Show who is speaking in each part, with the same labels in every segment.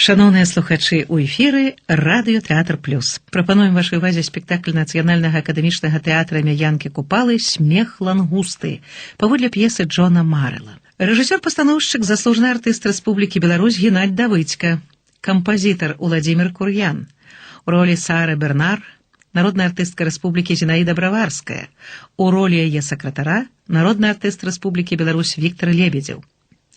Speaker 1: Шаноўныя слухачы, у эфіры Радыётэатр Плюс. Прапануем вашай увазе спектакль Нацыянальнага акадэмічнага тэатра імя Янкі Купалы «Смех лангусты» паводле п'есы Джона Марэла. Рэжысёр-пастаноўшчык, заслужаны артыст Рэспублікі Беларусь Геннадзь Давыдзька, кампазітар Уладзімир Кур'ян. У ролі Сары Бернар народная артыстка Рэспублікі Зінаіда Браварская. У ролі яе сакратара народны артыст Рэспублікі Беларусь Віктор Лебедзеў.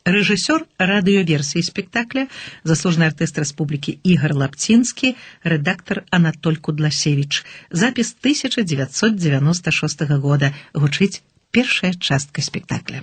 Speaker 1: Рэжысёр радыёверсіі спектакля, заслужаны артыст Рэспублікі Ігар Лапцінскі, рэдактар Анатоль Кудласевіч. Запіс 1996 года. Гучыць першая частка спектакля.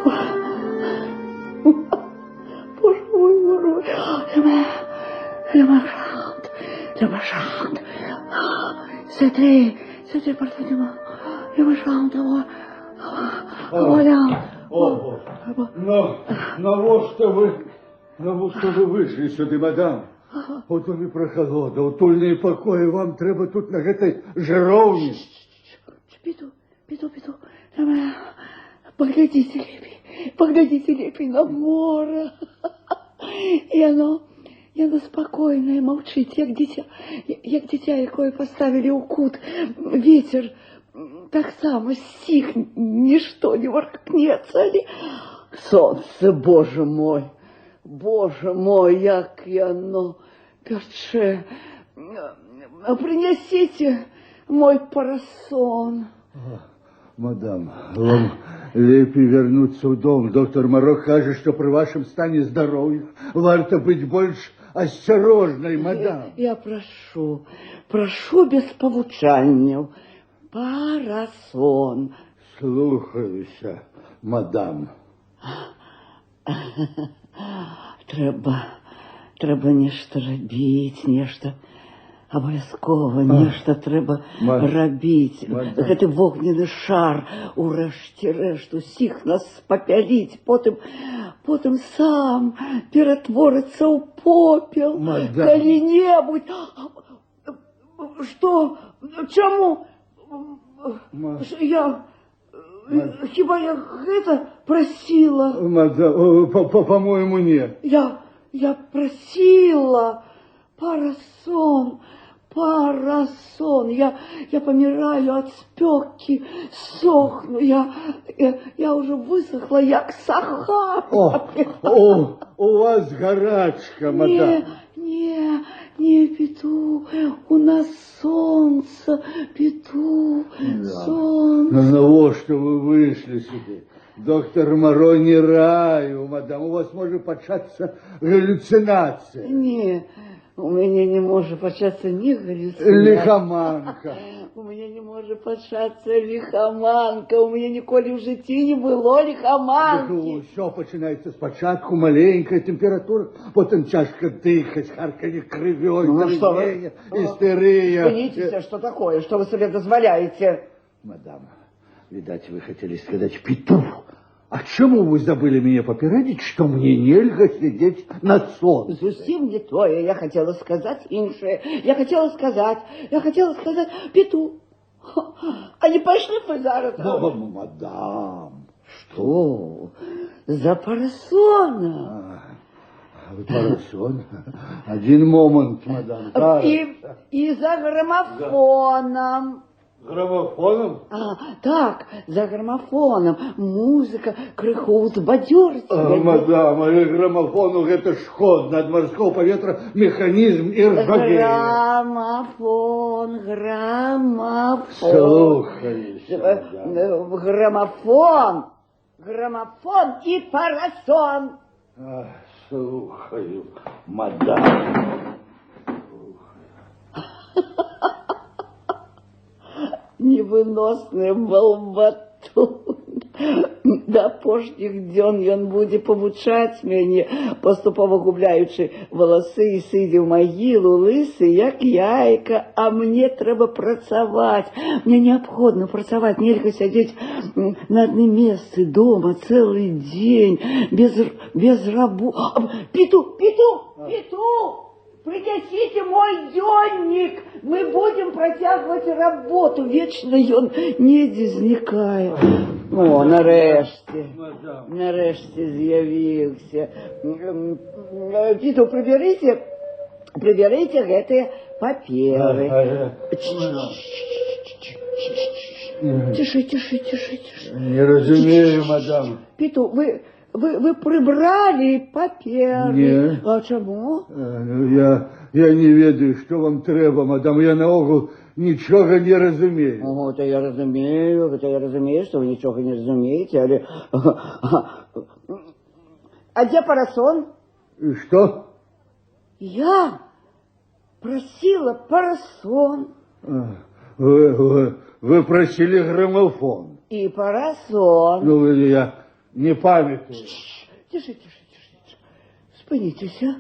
Speaker 2: Боже мой, боже мой. Le marchand, le marchand. C'était parfaitement. Le marchand, voilà.
Speaker 3: О, но, навошта вы выйшлі сюды, мадам? У доме прахалода, утульныя пакоі, вам трэба тут на гэтай жароўні.
Speaker 2: Піду, піду, піду. Паглядзіце лепей, паглядзіце лепей на мора. Яно спакойнае, маўчыць, як дзіця, якое паставілі ў кут. Вецер таксама сціх, нішто не варкнецца, але сонца, боже мой, як яно пячэ. Прынясіце мой парасон.
Speaker 3: Мадам, вам лепей вярнуцца ў дом. Доктар Маро кажа, што пры вашым стане здароўя варта быць больш асцярожнай, мадам.
Speaker 2: Я прашу, прашу без павучанняў. Парасон.
Speaker 3: Слухаюся, мадам.
Speaker 2: Трэба нешта рабіць, нешта абавязкова, нешта трэба рабіць.
Speaker 3: Мадам.
Speaker 2: Гэты вогнены шар урэшце рэшт усіх нас спапяліць, потым сам ператворыцца ў попел.
Speaker 3: Мадам.
Speaker 2: Калі-небудзь. Што? Чаму? Я... Хіба я гэта прасіла?
Speaker 3: Мадам, по-моему, не.
Speaker 2: Я прасіла. Парасон, парасон. Я паміраю ад спёкі, сохну. Я ўжо высохла, як саха.
Speaker 3: О, у вас гарачка, мадам.
Speaker 2: Не, не, не, Піту, у нас сонца, Піту, сонца.
Speaker 3: Ну, навошта вы выйшлі сюды? Доктар Маро не раю, мадам, у вас можа пачацца галюцынацыя.
Speaker 2: Не, у мяне не можа пачацца ні галюцынацыя.
Speaker 3: Ліхаманка.
Speaker 2: У мяне не можа пачацца ліхаманка. У мяне ніколі ў жыцці не было ліхаманкі.
Speaker 3: Усё пачынаецца спачатку, маленькая тэмпература, потым цяжка дыхаць, харканне крывёй,
Speaker 2: Ну, што вы?
Speaker 3: дрыжэнне, істэрыя.
Speaker 2: Спыніцеся, што такое? Што вы сабе дазваляеце?
Speaker 3: Мадам, відаць, вы хацелі сказаць петух. А чаму вы забылі мяне папярэдзіць, што мне нельга сядзець на сонцы?
Speaker 2: Зусім не тое, я хацела сказаць іншае. Я хацела сказаць, я хацела сказаць пету. А не пайшлі б вы зараз?
Speaker 3: Мадам.
Speaker 2: Што? За парасона.
Speaker 3: Парасон? Адзін момант, мадам. Зараз.
Speaker 2: І за грамафонам.
Speaker 3: грамафонам?
Speaker 2: А, так, за грамафонам. Музыка крыху узбадзёрыць
Speaker 3: А,
Speaker 2: мяне.
Speaker 3: мадам, але грамафону гэта шкодна. Ад марскога паветра механізм іржавее.
Speaker 2: Грамафон, грамафон.
Speaker 3: Слухаюся, мадам.
Speaker 2: Грамафон, грамафон і парасон.
Speaker 3: А, слухаю, мадам.
Speaker 2: Невыносны балбатун. Да апошніх дзён ён будзе павучаць мяне, паступова губляючы валасы і сыдзе ў магілу, лысы, як яйка, а мне трэба працаваць. Мне неабходна працаваць, нельга сядзець на адным месцы дома цэлы дзень, без рабу. Піту, Піту, Піту! Прынясіце мой дзённік, мы будзем працягваць работу. Вечна ён недзе знікае. О, нарэшце,
Speaker 3: Мадам.
Speaker 2: нарэшце з'явіўся. Піту, прыбярыце гэтыя паперы. Цішы, цішы, цішы, цішы.
Speaker 3: Не разумею, мадам.
Speaker 2: Піту, вы прыбралі паперы.
Speaker 3: Не.
Speaker 2: А чаму?
Speaker 3: Ну, я не ведаю, што вам трэба, мадам. Я наогул нічога не разумею.
Speaker 2: О, то я разумею, то я разумею, што вы нічога не разумееце, але... А дзе парасон?
Speaker 3: Што?
Speaker 2: Я прасіла парасон.
Speaker 3: А, вы прасілі грамафон.
Speaker 2: І парасон.
Speaker 3: Ну, я не памятаю.
Speaker 2: Цішы, цішы, цішы, цішы. Спыніцеся.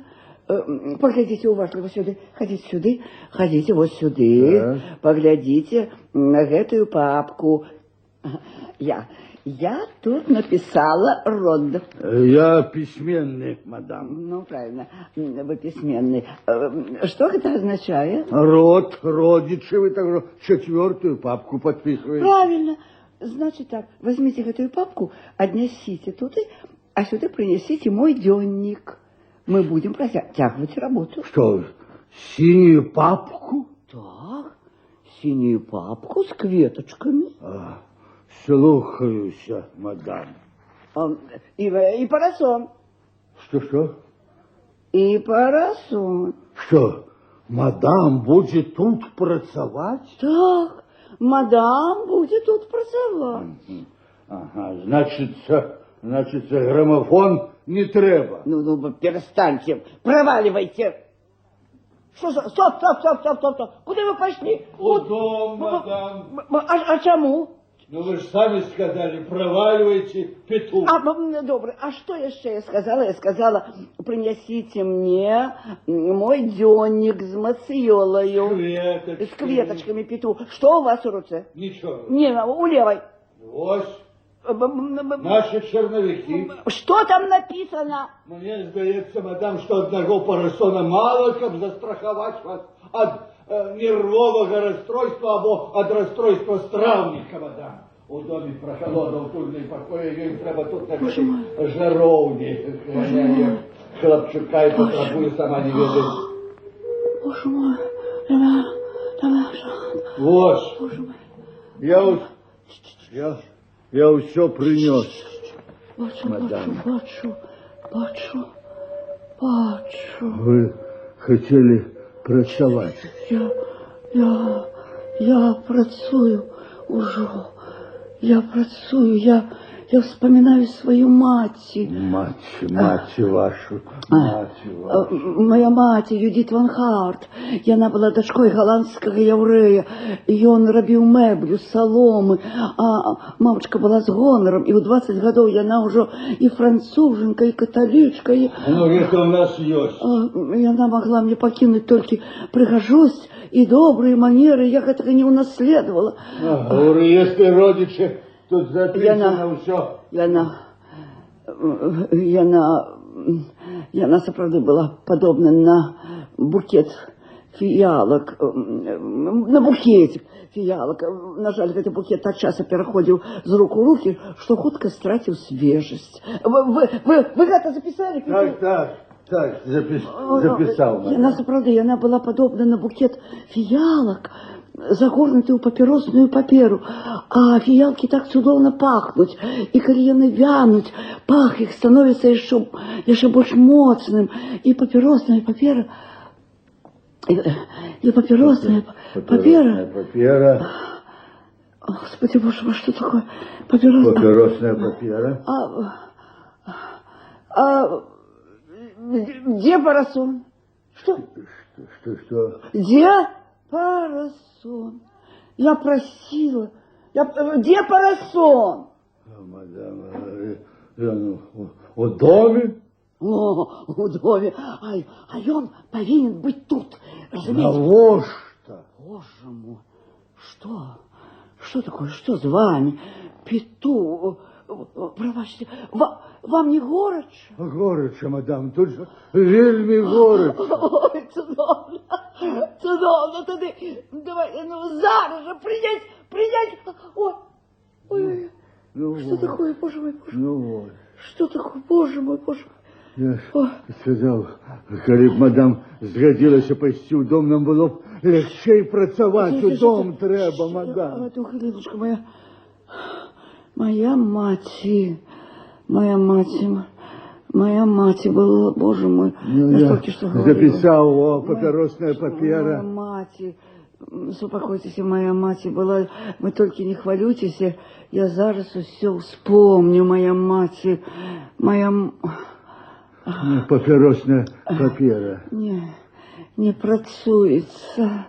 Speaker 2: Паглядзіце уважліва сюды. Хадзіце сюды. Хадзіце вось сюды.
Speaker 3: Так.
Speaker 2: Паглядзіце на гэтую папку. Я тут напісала род.
Speaker 3: Я пісьменны, мадам.
Speaker 2: Ну, правільна, вы пісьменны. Што гэта азначае?
Speaker 3: Род, родзічы, вы так ужо чацвёртую папку падпісваеце.
Speaker 2: Правільна. Значыць так, вазьміце гэтую папку, аднясіце туды, а сюды прынясіце мой дзённік. Мы будзем працягваць работу.
Speaker 3: Што, сінюю папку?
Speaker 2: Так, сінюю папку з кветачкамі.
Speaker 3: А, слухаюся, мадам.
Speaker 2: А, і парасон.
Speaker 3: Што-што?
Speaker 2: І парасон.
Speaker 3: Што, мадам будзе тут працаваць?
Speaker 2: Так, мадам будзе тут працаваць.
Speaker 3: Ага, значыцца, грамафон не трэба.
Speaker 2: Ну, перастаньце, правальвайце. Што за... Стоп, стоп, стоп, стоп, стоп, стоп. Куды вы пайшлі?
Speaker 3: У дом, мадам.
Speaker 2: А чаму?
Speaker 3: Ну, вы ж самі сказалі, правальвайце, Піту.
Speaker 2: А, добра, а што яшчэ я сказала? Я сказала, прынясіце мне мой дзённік з мацыёлаю.
Speaker 3: Кветачкамі.
Speaker 2: З кветачкамі, Піту. Што ў вас у руцэ?
Speaker 3: Нічога.
Speaker 2: Не, у левай.
Speaker 3: Вось нашы чарнавікі.
Speaker 2: Што там напісана?
Speaker 3: Мне здаецца, мадам, што аднаго парасона мала, каб застрахаваць вас ад нервовага расстройства або ад расстройства страўніка, мадам. У доме прахалода, утульныя пакоі, ёй трэба тут на гэтай жароўні. Хлапчука і патрабуе, сама не ведаю.
Speaker 2: Божа мой.
Speaker 3: Вось.
Speaker 2: Божа мой.
Speaker 3: Я ўсё прынёс.
Speaker 2: Бачу,
Speaker 3: Мадам.
Speaker 2: бачу, бачу, бачу, бачу.
Speaker 3: Вы хацелі працаваць.
Speaker 2: Я працую ўжо. Я працую, я ўспамінаю сваю маці.
Speaker 3: Маці, маці вашу, маці вашу.
Speaker 2: Мая маці, Юдыт ван Харт, яна была дачкой галандскага яўрэя. Ён рабіў мэблю, саломы, а мамачка была з гонарам, і ў 20 гадоў яна ўжо і францужанка, і каталічка, і...
Speaker 3: Ну, гэта ў нас ёсць.
Speaker 2: Яна магла мне пакінуць толькі прыгажосць і добрыя манеры, я гэтага не ўнаследавала.
Speaker 3: А, у рэестры родзічы тут запісана ўсё.
Speaker 2: Яна сапраўды была падобна на букет фіялак, на букетик фіялак. На жаль, гэты букет так часта пераходзіў з рук у рукі, што хутка страціў свежасць. Вы гэта запісалі?
Speaker 3: Так, запісаў.
Speaker 2: Яна сапраўды, яна была падобна на букет фіялак. загорнуты ў папіросную паперу, а фіялкі так цудоўна пахнуць, і калі яны вянуць, пах іх становіцца яшчэ больш моцным, і папіросная папера, і папіросная папера.
Speaker 3: Папера.
Speaker 2: Господи, боже мой, что такое папиросная?
Speaker 3: Папіросная папера.
Speaker 2: А где парасон? Что?
Speaker 3: Что, что?
Speaker 2: Где парасон? Я просила. Где парасон?
Speaker 3: Мадам, ну, у доме?
Speaker 2: О, у доме. А ён павінен быць тут. Разумееце?
Speaker 3: Навошта?
Speaker 2: Боже мой, что? Что такое? Что с вами? Піту, прабачце, вам не горача?
Speaker 3: Горача, мадам, тут жа вельмі горача.
Speaker 2: Ой, цудоўна, цудоўна, тады давай, ну, зараз жа прыняць, прыняць. Ой, ой,
Speaker 3: Ну,
Speaker 2: что
Speaker 3: вот.
Speaker 2: такое, боже мой, боже мой?
Speaker 3: Ну вот.
Speaker 2: Что такое, боже мой, боже мой?
Speaker 3: Я ж
Speaker 2: Ой.
Speaker 3: сказаў, калі б мадам згадзілася пайсці ў дом, нам было б лягчэй працаваць. У дом трэба, мадам.
Speaker 2: Одну хвилиночку, моя маці, моя маці, моя маці была, боже мой,
Speaker 3: Ну,
Speaker 2: я
Speaker 3: я
Speaker 2: только что говорила.
Speaker 3: запісаў, о, папіросная папера.
Speaker 2: Моя маці, супакойцеся, моя маці была, вы толькі не хвалюйцеся, я зараз усё вспомню, моя маці,
Speaker 3: Ну, папіросная папера.
Speaker 2: Не, не працуецца,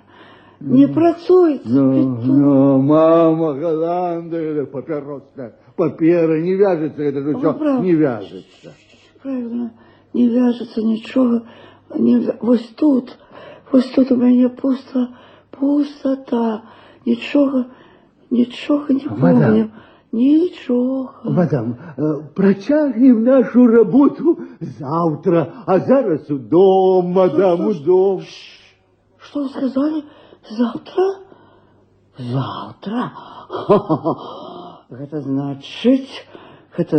Speaker 2: не працуецца,
Speaker 3: Ну,
Speaker 2: Піту.
Speaker 3: ну, мама Голландия, папіросная папера, не вяжется это
Speaker 2: Вы
Speaker 3: все,
Speaker 2: правы.
Speaker 3: не вяжется.
Speaker 2: Правильно, не вяжется нічога. Не, вось тут у мяне пуста, пустата. Нічога, нічога не
Speaker 3: Мадам.
Speaker 2: помню. Нічога.
Speaker 3: Мадам, працягнем нашу работу завтра, а зараз у дом, мадам, у дом.
Speaker 2: Что вы сказали? Завтра? Завтра? Гэта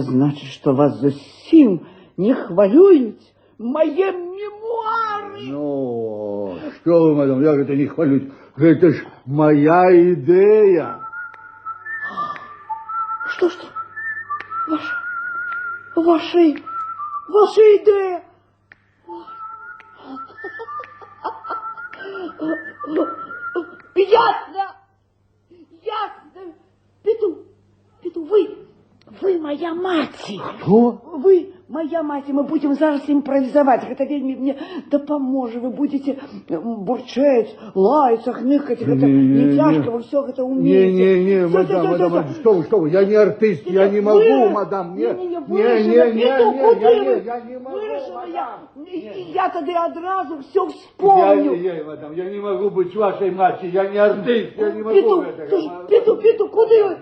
Speaker 2: значыць, што вас зусім не хвалююць мае мемуары.
Speaker 3: Ну, что вы, мадам, як это не хвалюць? Гэта ж моя ідэя.
Speaker 2: Что, что? Ваша ідэя. Ясно! Ясно! Піту, Піту, вы моя маці.
Speaker 3: Хто?
Speaker 2: Вы моя маці, мы будем зараз імправізаваць. Гэта вельмі мне дапаможа. Вы будете бурчэць, лаяцца, хныкаць. Гэта не цяжка, вы все гэта умееце.
Speaker 3: Не, не, не,
Speaker 2: Всё,
Speaker 3: мадам,
Speaker 2: всё, всё,
Speaker 3: мадам,
Speaker 2: всё.
Speaker 3: что вы, что вы, я не артист, я не могу, мадам, не,
Speaker 2: не, не,
Speaker 3: не,
Speaker 2: вырашана,
Speaker 3: не, не,
Speaker 2: Піту,
Speaker 3: не,
Speaker 2: куды
Speaker 3: я
Speaker 2: вы?
Speaker 3: не, я не могу,
Speaker 2: Вырашана я.
Speaker 3: мадам.
Speaker 2: Я тады адразу все вспомню.
Speaker 3: Я, мадам, я не могу быть вашей матерью, я не артист, я не могу
Speaker 2: Піту,
Speaker 3: этого.
Speaker 2: слушай, Піту, Піту, куды вы?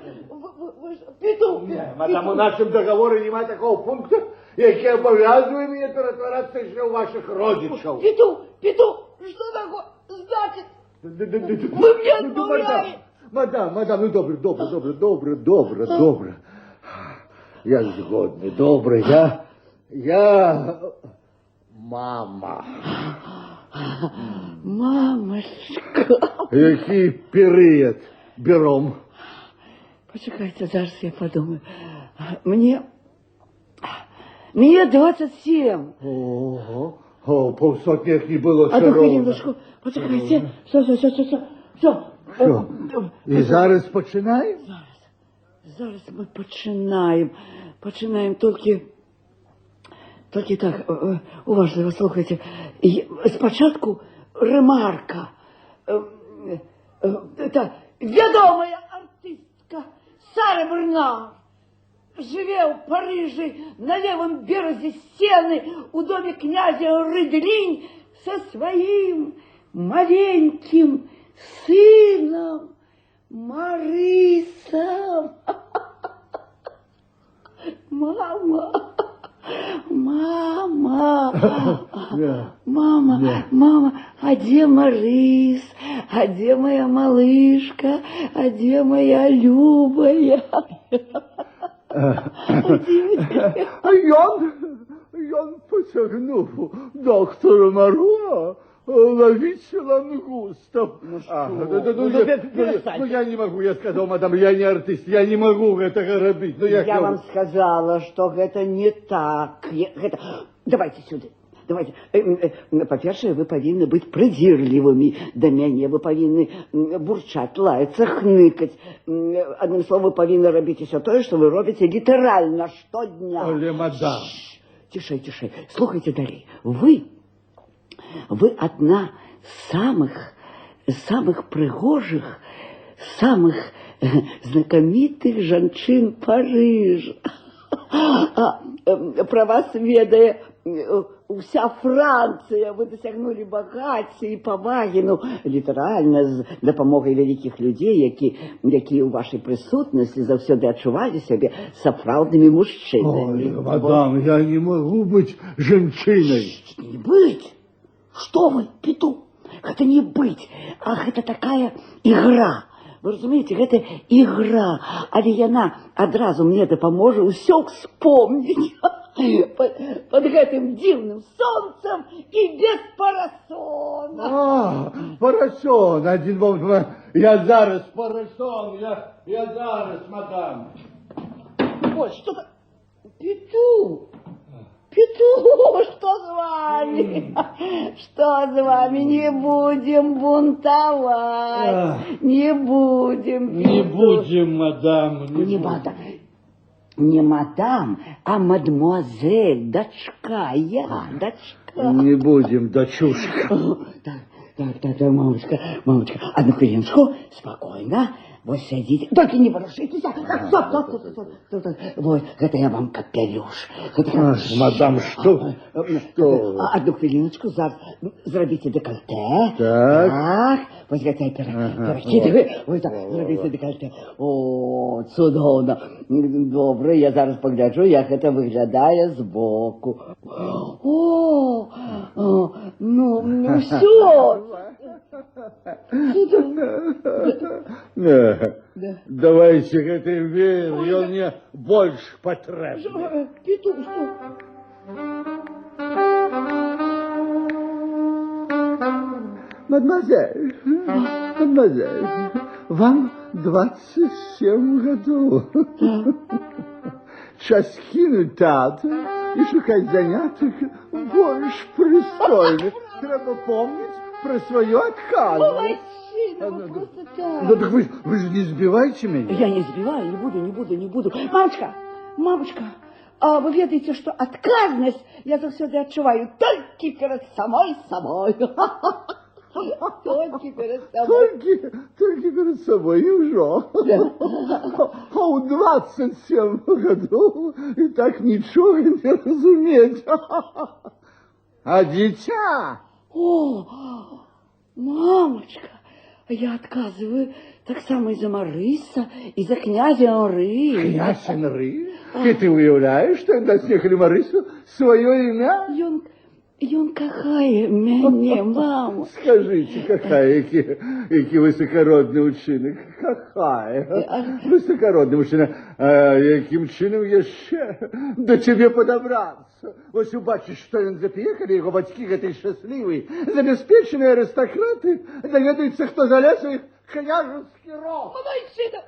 Speaker 2: Піту,
Speaker 3: Не, мадам,
Speaker 2: Піту.
Speaker 3: у нашым дагаворы няма такого пункта, які абавязвае мяне ператварацца яшчэ ў вашых родзічаў.
Speaker 2: Піту, Піту, что такое? Значит, вы мне адмаўляеце?
Speaker 3: Мадам, мадам, ну добра, добра, добра, добра, добра, добра. Я згодны, добра, я мама.
Speaker 2: Мамачка.
Speaker 3: Які перыяд бяром?
Speaker 2: Пачакайце, зараз я подумаю. Мне 27.
Speaker 3: Ого, о, паўсотні як не было
Speaker 2: Одну
Speaker 3: ўсё роўна.
Speaker 2: хвилиночку. Пачакайце. Все, все, все, все, все. Все.
Speaker 3: Што? І зараз пачынаем?
Speaker 2: Зараз. Зараз мы пачынаем. Пачынаем толькі так, уважліва слухайце. Спачатку рэмарка. Та, вядомая артыстка Сара Бернар жыве ў Парыжы на левым беразе Сены у доме князя Рыдлінь со сваім маленькім сынам Марысам. Мама, мама, мама, мама, а дзе Марыс? А дзе моя малышка? А дзе моя любая? А дзе?
Speaker 3: Ён пацягнуў доктара Маро. Лавіць лангустаў.
Speaker 2: Ну што?
Speaker 3: А, да, да, ну,
Speaker 2: Ну,
Speaker 3: я,
Speaker 2: перастаньце.
Speaker 3: ну, я не магу, я сказаў, мадам, я не артыст, я не магу гэтага рабіць. Ну, як
Speaker 2: Я вам сказала, што гэта не так. Гэта... Давайце сюды. Давайце. Па-першае, вы павінны быць прыдзірлівымі да мяне. Вы павінны бурчаць, лаяцца, хныкаць. Адным словам, вы павінны рабіць усё тое, што вы робіце літаральна штодня.
Speaker 3: Але, мадам.
Speaker 2: Цішэй, цішэй. Слухайце далей. Вы адна з самых прыгожых, самых знакамітых жанчын Парыжа. Пра вас ведае уся Францыя. Вы дасягнулі багацця і павагі, ну, літаральна з дапамогай вялікіх людзей, якія ў вашай прысутнасці заўсёды адчувалі сябе сапраўднымі мужчынамі.
Speaker 3: Ой, мадам, я не магу быць жанчынай.
Speaker 2: Не быць! Што вы, Піту? Гэта не быць, а гэта такая ігра. Вы разумееце, гэта ігра, але яна адразу мне дапаможа ўсё вспомніць пад гэтым дзіўным сонцам і без парасона.
Speaker 3: А, парасон, адзін момант. Я зараз, парасон, я зараз, мадам.
Speaker 2: Ой, что-то... Піту! Піту, что с вами? Что с вами? Не будем бунтовать.
Speaker 3: Ах.
Speaker 2: Не будем.
Speaker 3: Не
Speaker 2: Піту.
Speaker 3: будем, мадам.
Speaker 2: Не мадам. Не мадам, а мадемуазель, дачка, я, дачка.
Speaker 3: Не будем, дачушка.
Speaker 2: Так, мамачка, мамачка, адну хвіліначку, спакойна. Вот сядзіце, толькі не варушыцеся. Так, стоп, стоп, стоп, стоп, стоп, стоп. Вот, гэта я вам капелюш. Гэта...
Speaker 3: Ах, мадам, што? Што вы?
Speaker 2: Адну хвіліначку, зараз зрабіце дэкальтэ.
Speaker 3: Так.
Speaker 2: Так, вось гэта я перакідаю. Вось так, зрабіце дэкальтэ. О, цудоўна. Добра, я зараз пагляджу, як гэта выглядае збоку. О, ну, ўсё.
Speaker 3: Не, давайце гэты веер, ён мне больш патрэбны.
Speaker 2: Піту, што?
Speaker 3: Мадемуазель, мадемуазель, вам 27 гадоў. Час кінуць тэатр і шукаць занятак больш прыстойны. Трэба помніць пра сваю адказнасць.
Speaker 2: Малайчына, вы проста так.
Speaker 3: Ну так вы ж не збівайце мяне.
Speaker 2: Я не збіваю, не буду, не буду, не буду. Мамачка, мамачка, а вы ведаеце, што адказнасць я заўсёды адчуваю толькі перад самой сабой. Толькі перад сабой.
Speaker 3: Толькі перад сабой, і ўжо. А ў 27 гадоў і так нічога не разумець. А дзіця?
Speaker 2: О, мамачка, я адказваю таксама і за Марыса, і за князя Анры.
Speaker 3: Князь Анры? І ты уяўляеш, што ён дасць некалі Марысу сваё імя?
Speaker 2: Ён кахае мяне, мама.
Speaker 3: Скажыце, кахае, які высакародны ўчынак. Кахае. Высакародны мужчына. А якім чынам яшчэ да цябе падабрацца? Вось убачыш, што ён зап'е, калі яго бацькі гэтай шчаслівы, забяспечаныя арыстакраты, даведаюцца, хто залез у іх княжескі род.
Speaker 2: Малайчына,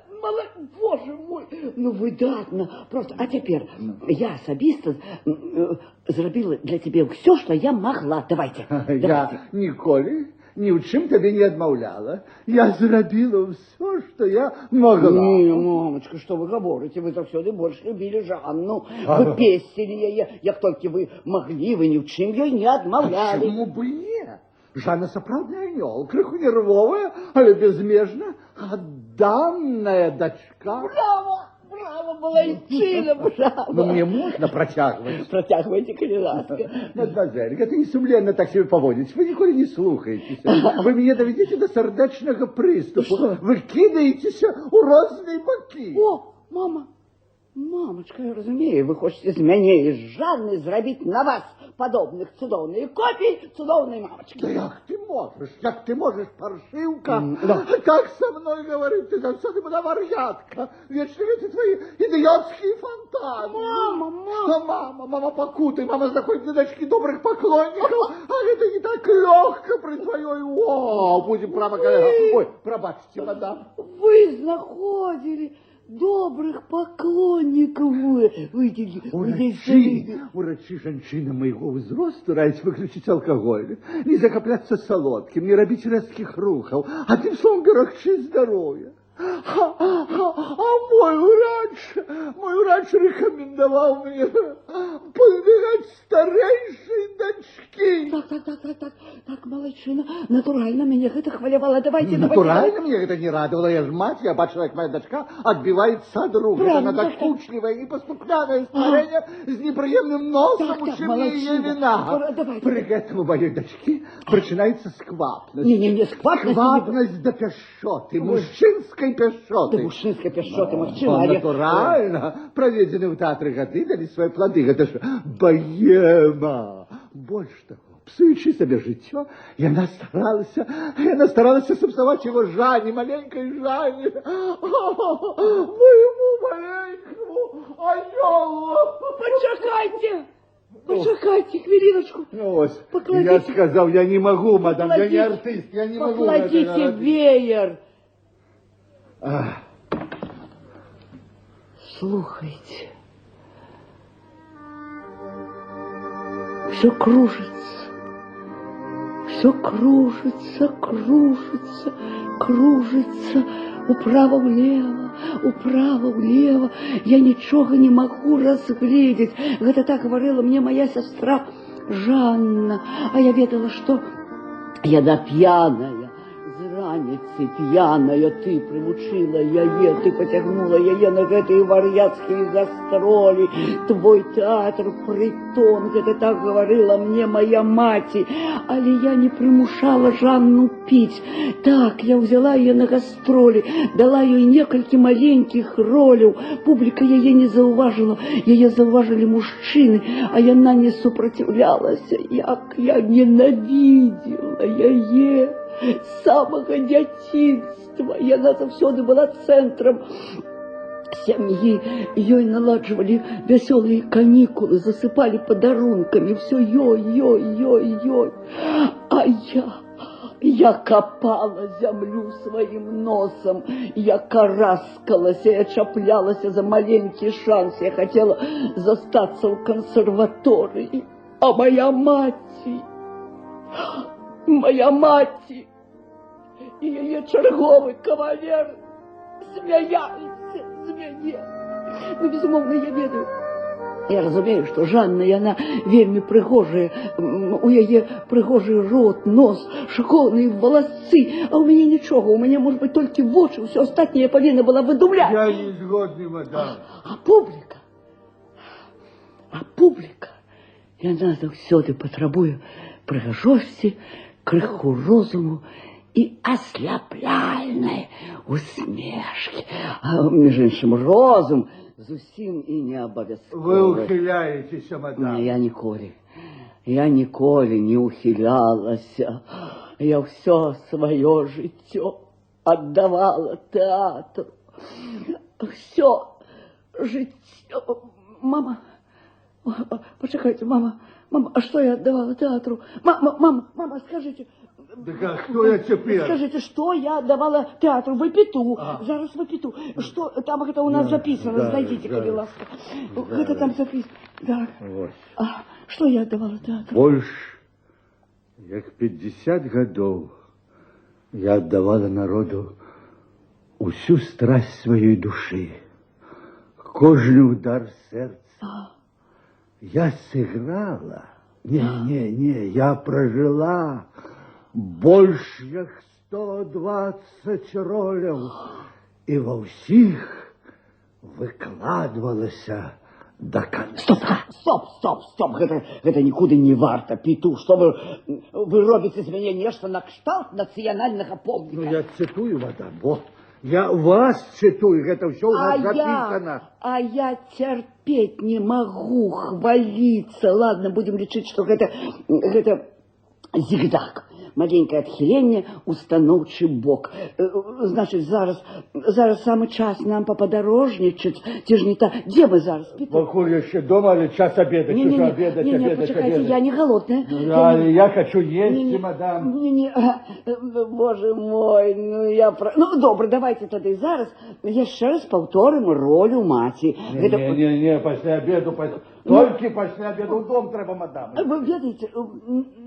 Speaker 2: божа мой, ну выдатна, проста. А цяпер я асабіста зрабіла для цябе ўсё, што я магла. Давайце,
Speaker 3: Я
Speaker 2: давайце.
Speaker 3: ніколі ні ў чым табе не адмаўляла. Я зрабіла ўсё, што я магла.
Speaker 2: Не, мамачка, што вы гаворыце? Вы заўсёды больш любілі Жанну. Вы песцілі яе, як толькі вы маглі, вы ні ў чым ёй не адмаўлялі.
Speaker 3: Чаму б і не? Жанна сапраўдны анёл, крыху нервовая, але безмежна адданная дачка.
Speaker 2: Брава, брава, малайчына, брава.
Speaker 3: Ну, мне можна працягваць?
Speaker 2: Працягвайце, калі ласка.
Speaker 3: Мадемуазель, гэта несумленна так сябе паводзіць. Вы ніколі не слухаецеся. Вы мяне давядзеце да сардэчнага прыступу. Вы кідаецеся ў розныя бакі.
Speaker 2: О, мама, мамачка, я разумею, вы хочаце з мяне і з Жанны зрабіць на вас падобных цудоўныя копіі цудоўнай мамачкі.
Speaker 3: Да як ты можаш, як ты можаш, паршыўка,
Speaker 2: Да.
Speaker 3: так са мной гаварыць, ты заўсёды была вар'ятка. Вечна эти твои идиотские фантазии.
Speaker 2: Мама, мама.
Speaker 3: Что мама? Мама пакутуе, мама знаходзіць для дачкі добрых паклоннікаў, а гэта не так лёгка пры тваёй... О, будзем прама... Ой, прабачце, мадам.
Speaker 2: Вы знаходзілі добрых паклоннікаў. Вы,
Speaker 3: Урачы, жанчыны майго ўзросту раяць выключыць алкаголь, не захапляцца салодкім, не рабіць рэзкіх рухаў, адным словом, берагчы здароўе. А мой урач рэкамендаваў мне пазбягаць старэйшай дачкі.
Speaker 2: Так, малайчына. Натуральна, мяне гэта хвалявала. Давайце, давайце.
Speaker 3: Натуральна, мяне гэта не радавала. Я ж маць, я бачыла, як мая дачка адбіваецца ад рук. Гэта
Speaker 2: Правільна, так.
Speaker 3: надакучлівае і паслухмянае стварэнне з непрыемным носам,
Speaker 2: Так,
Speaker 3: у
Speaker 2: так,
Speaker 3: чым яе
Speaker 2: малайчына.
Speaker 3: віна.
Speaker 2: Давайце.
Speaker 3: Пры гэтым у маёй дачкі пачынаецца сквапнасць.
Speaker 2: Не-не-не, сквапнасць не
Speaker 3: Сквапнасць да пяшчоты, мужчынскай пяшчоты.
Speaker 2: Да мужчынскай пяшчоты, магчыма,
Speaker 3: Ну,
Speaker 2: але...
Speaker 3: натуральна. Праведзены ў тэатры гады далі свае плады. Гэта ж баема. Больш таго, псуючы сабе жыццё, яна старалася сапсаваць яго Жанне, маленькай Жанне. Майму маленькаму анёлу.
Speaker 2: Пачакайце! Пачакайце хвіліначку.
Speaker 3: Ну, вось,
Speaker 2: Пакладзіце.
Speaker 3: я сказаў, я не магу, мадам, я не
Speaker 2: Пакладзіце.
Speaker 3: артыст, я не магу.
Speaker 2: Пакладзіце
Speaker 3: гэтага рабіць.
Speaker 2: веер.
Speaker 3: Ах.
Speaker 2: Слухайце. Усё кружыцца. Усё кружыцца, кружыцца, кружыцца. Управа-ўлева, управа-ўлева. Я нічога не магу разгледзець. Гэта так гаварыла мне мая сястра Жанна. А я ведала, што яна п'яная. З раніцы п'яная ты прывучыла яе, ты пацягнула яе на гэтыя вар'яцкія гастролі. Твой тэатр прытон, гэта так гаварыла мне мая маці. Але я не прымушала Жанну піць. Так, я ўзяла яе на гастролі, дала ёй некалькі маленькіх роляў. Публіка яе не заўважыла, яе заўважылі мужчыны, а яна не супраціўлялася. Як я ненавідзела яе з самага дзяцінства. Яна заўсёды была цэнтрам сям'і. Ёй наладжвалі вясёлыя канікулы, засыпалі падарункамі, усё ёй, ёй, ёй, ёй. А я капала зямлю сваім носам, я караскалася, я чаплялася за маленькі шанс, я хацела застацца ў кансерваторыі. А моя маці і яе чарговы кавалер смяяліся з мяне. Ну, безумоўна, я ведаю. Я разумею, што Жанна, яна вельмі прыгожая, у яе прыгожы рот, нос, шыкоўныя валасы, а ў мяне нічога, у мяне, можа быць, толькі вочы, усё астатняе я павінна была выдумляць.
Speaker 3: Я не згодны, мадам.
Speaker 2: А публіка, яна заўсёды патрабуе прыгажосці, крыху розуму і асляпляльнай усмешкі. А, між іншым, розум зусім і не
Speaker 3: Вы
Speaker 2: абавязковы.
Speaker 3: ухіляецеся, мадам.
Speaker 2: Не, я ніколі не ухілялася. Я ўсё сваё жыццё аддавала тэатру. Усё жыццё. Мама, пачакайце, мама, мама, а што я аддавала тэатру? Мама, мама, мама, скажыце.
Speaker 3: Так а хто я цяпер?
Speaker 2: Скажыце, што я аддавала тэатру? Вы Піту.
Speaker 3: А.
Speaker 2: Зараз Вы Піту. Што там гэта у нас запісана?
Speaker 3: Зараз,
Speaker 2: Знайдзіце, калі
Speaker 3: зараз.
Speaker 2: ласка. Гэта там запісана. Так.
Speaker 3: Вось.
Speaker 2: А, што я аддавала тэатру?
Speaker 3: Больш як 50 гадоў я аддавала народу усю страсць сваёй душы, кожны удар сэрца. Я сыграла, не, не, не, я пражыла больш як 120 роляў і ва ўсіх выкладвалася да канца.
Speaker 2: Стоп, стоп, стоп, стоп. Гэта нікуды не варта, Піту. Што вы робіце з мяне нешта на кшталт нацыянальнага помніка?
Speaker 3: Ну, я цытую, мадам, вот. Я вас цытую, гэта ўсё ў
Speaker 2: А
Speaker 3: вас запісана.
Speaker 2: А я цярпець не магу хваліцца. Ладно, будем лічыць, што гэта Зігзаг. Маленькае адхіленне ў станоўчы бок. Значыць, зараз самы час нам пападарожнічаць. Ці ж не так? Дзе мы зараз, Піту?
Speaker 3: Пакуль яшчэ дома, але час абедаць.
Speaker 2: Не, не,
Speaker 3: Ужо
Speaker 2: не,
Speaker 3: абедаць,
Speaker 2: не, не,
Speaker 3: абедаць,
Speaker 2: пачакайце,
Speaker 3: абедаць.
Speaker 2: я не галодная.
Speaker 3: Ну,
Speaker 2: Я
Speaker 3: але я хачу есці,
Speaker 2: Не, не,
Speaker 3: мадам.
Speaker 2: Не, не, божа мой, ну я. Ну, добра, давайце тады зараз яшчэ раз паўторым ролю маці.
Speaker 3: Не, не, не, не, пасля абеду, толькі пасля абеду ў дом трэба, мадам.
Speaker 2: Вы ведаеце,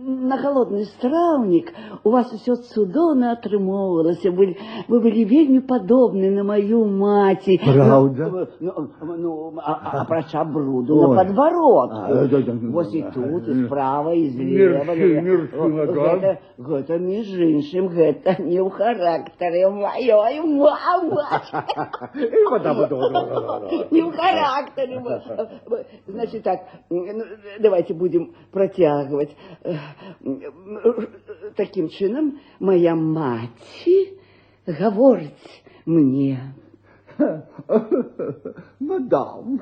Speaker 2: на галодны страўнік у вас усё цудоўна атрымоўвалася. Вы былі вельмі падобны на маю маці.
Speaker 3: Праўда?
Speaker 2: Ну, апрача бруду на
Speaker 3: Ой.
Speaker 2: падбародку.
Speaker 3: А, да, да,
Speaker 2: Вось і
Speaker 3: да.
Speaker 2: тут, і справа, і злева.
Speaker 3: Мерси, мерси, мадам.
Speaker 2: Гэта, між іншым, гэта не ў характары маёй мамы.
Speaker 3: І, мадам, да, да, да, да.
Speaker 2: Не ў характары. Значыць так, ну, давайце будзем працягваць. Такім чынам, мая маці гаворыць мне.
Speaker 3: Мадам,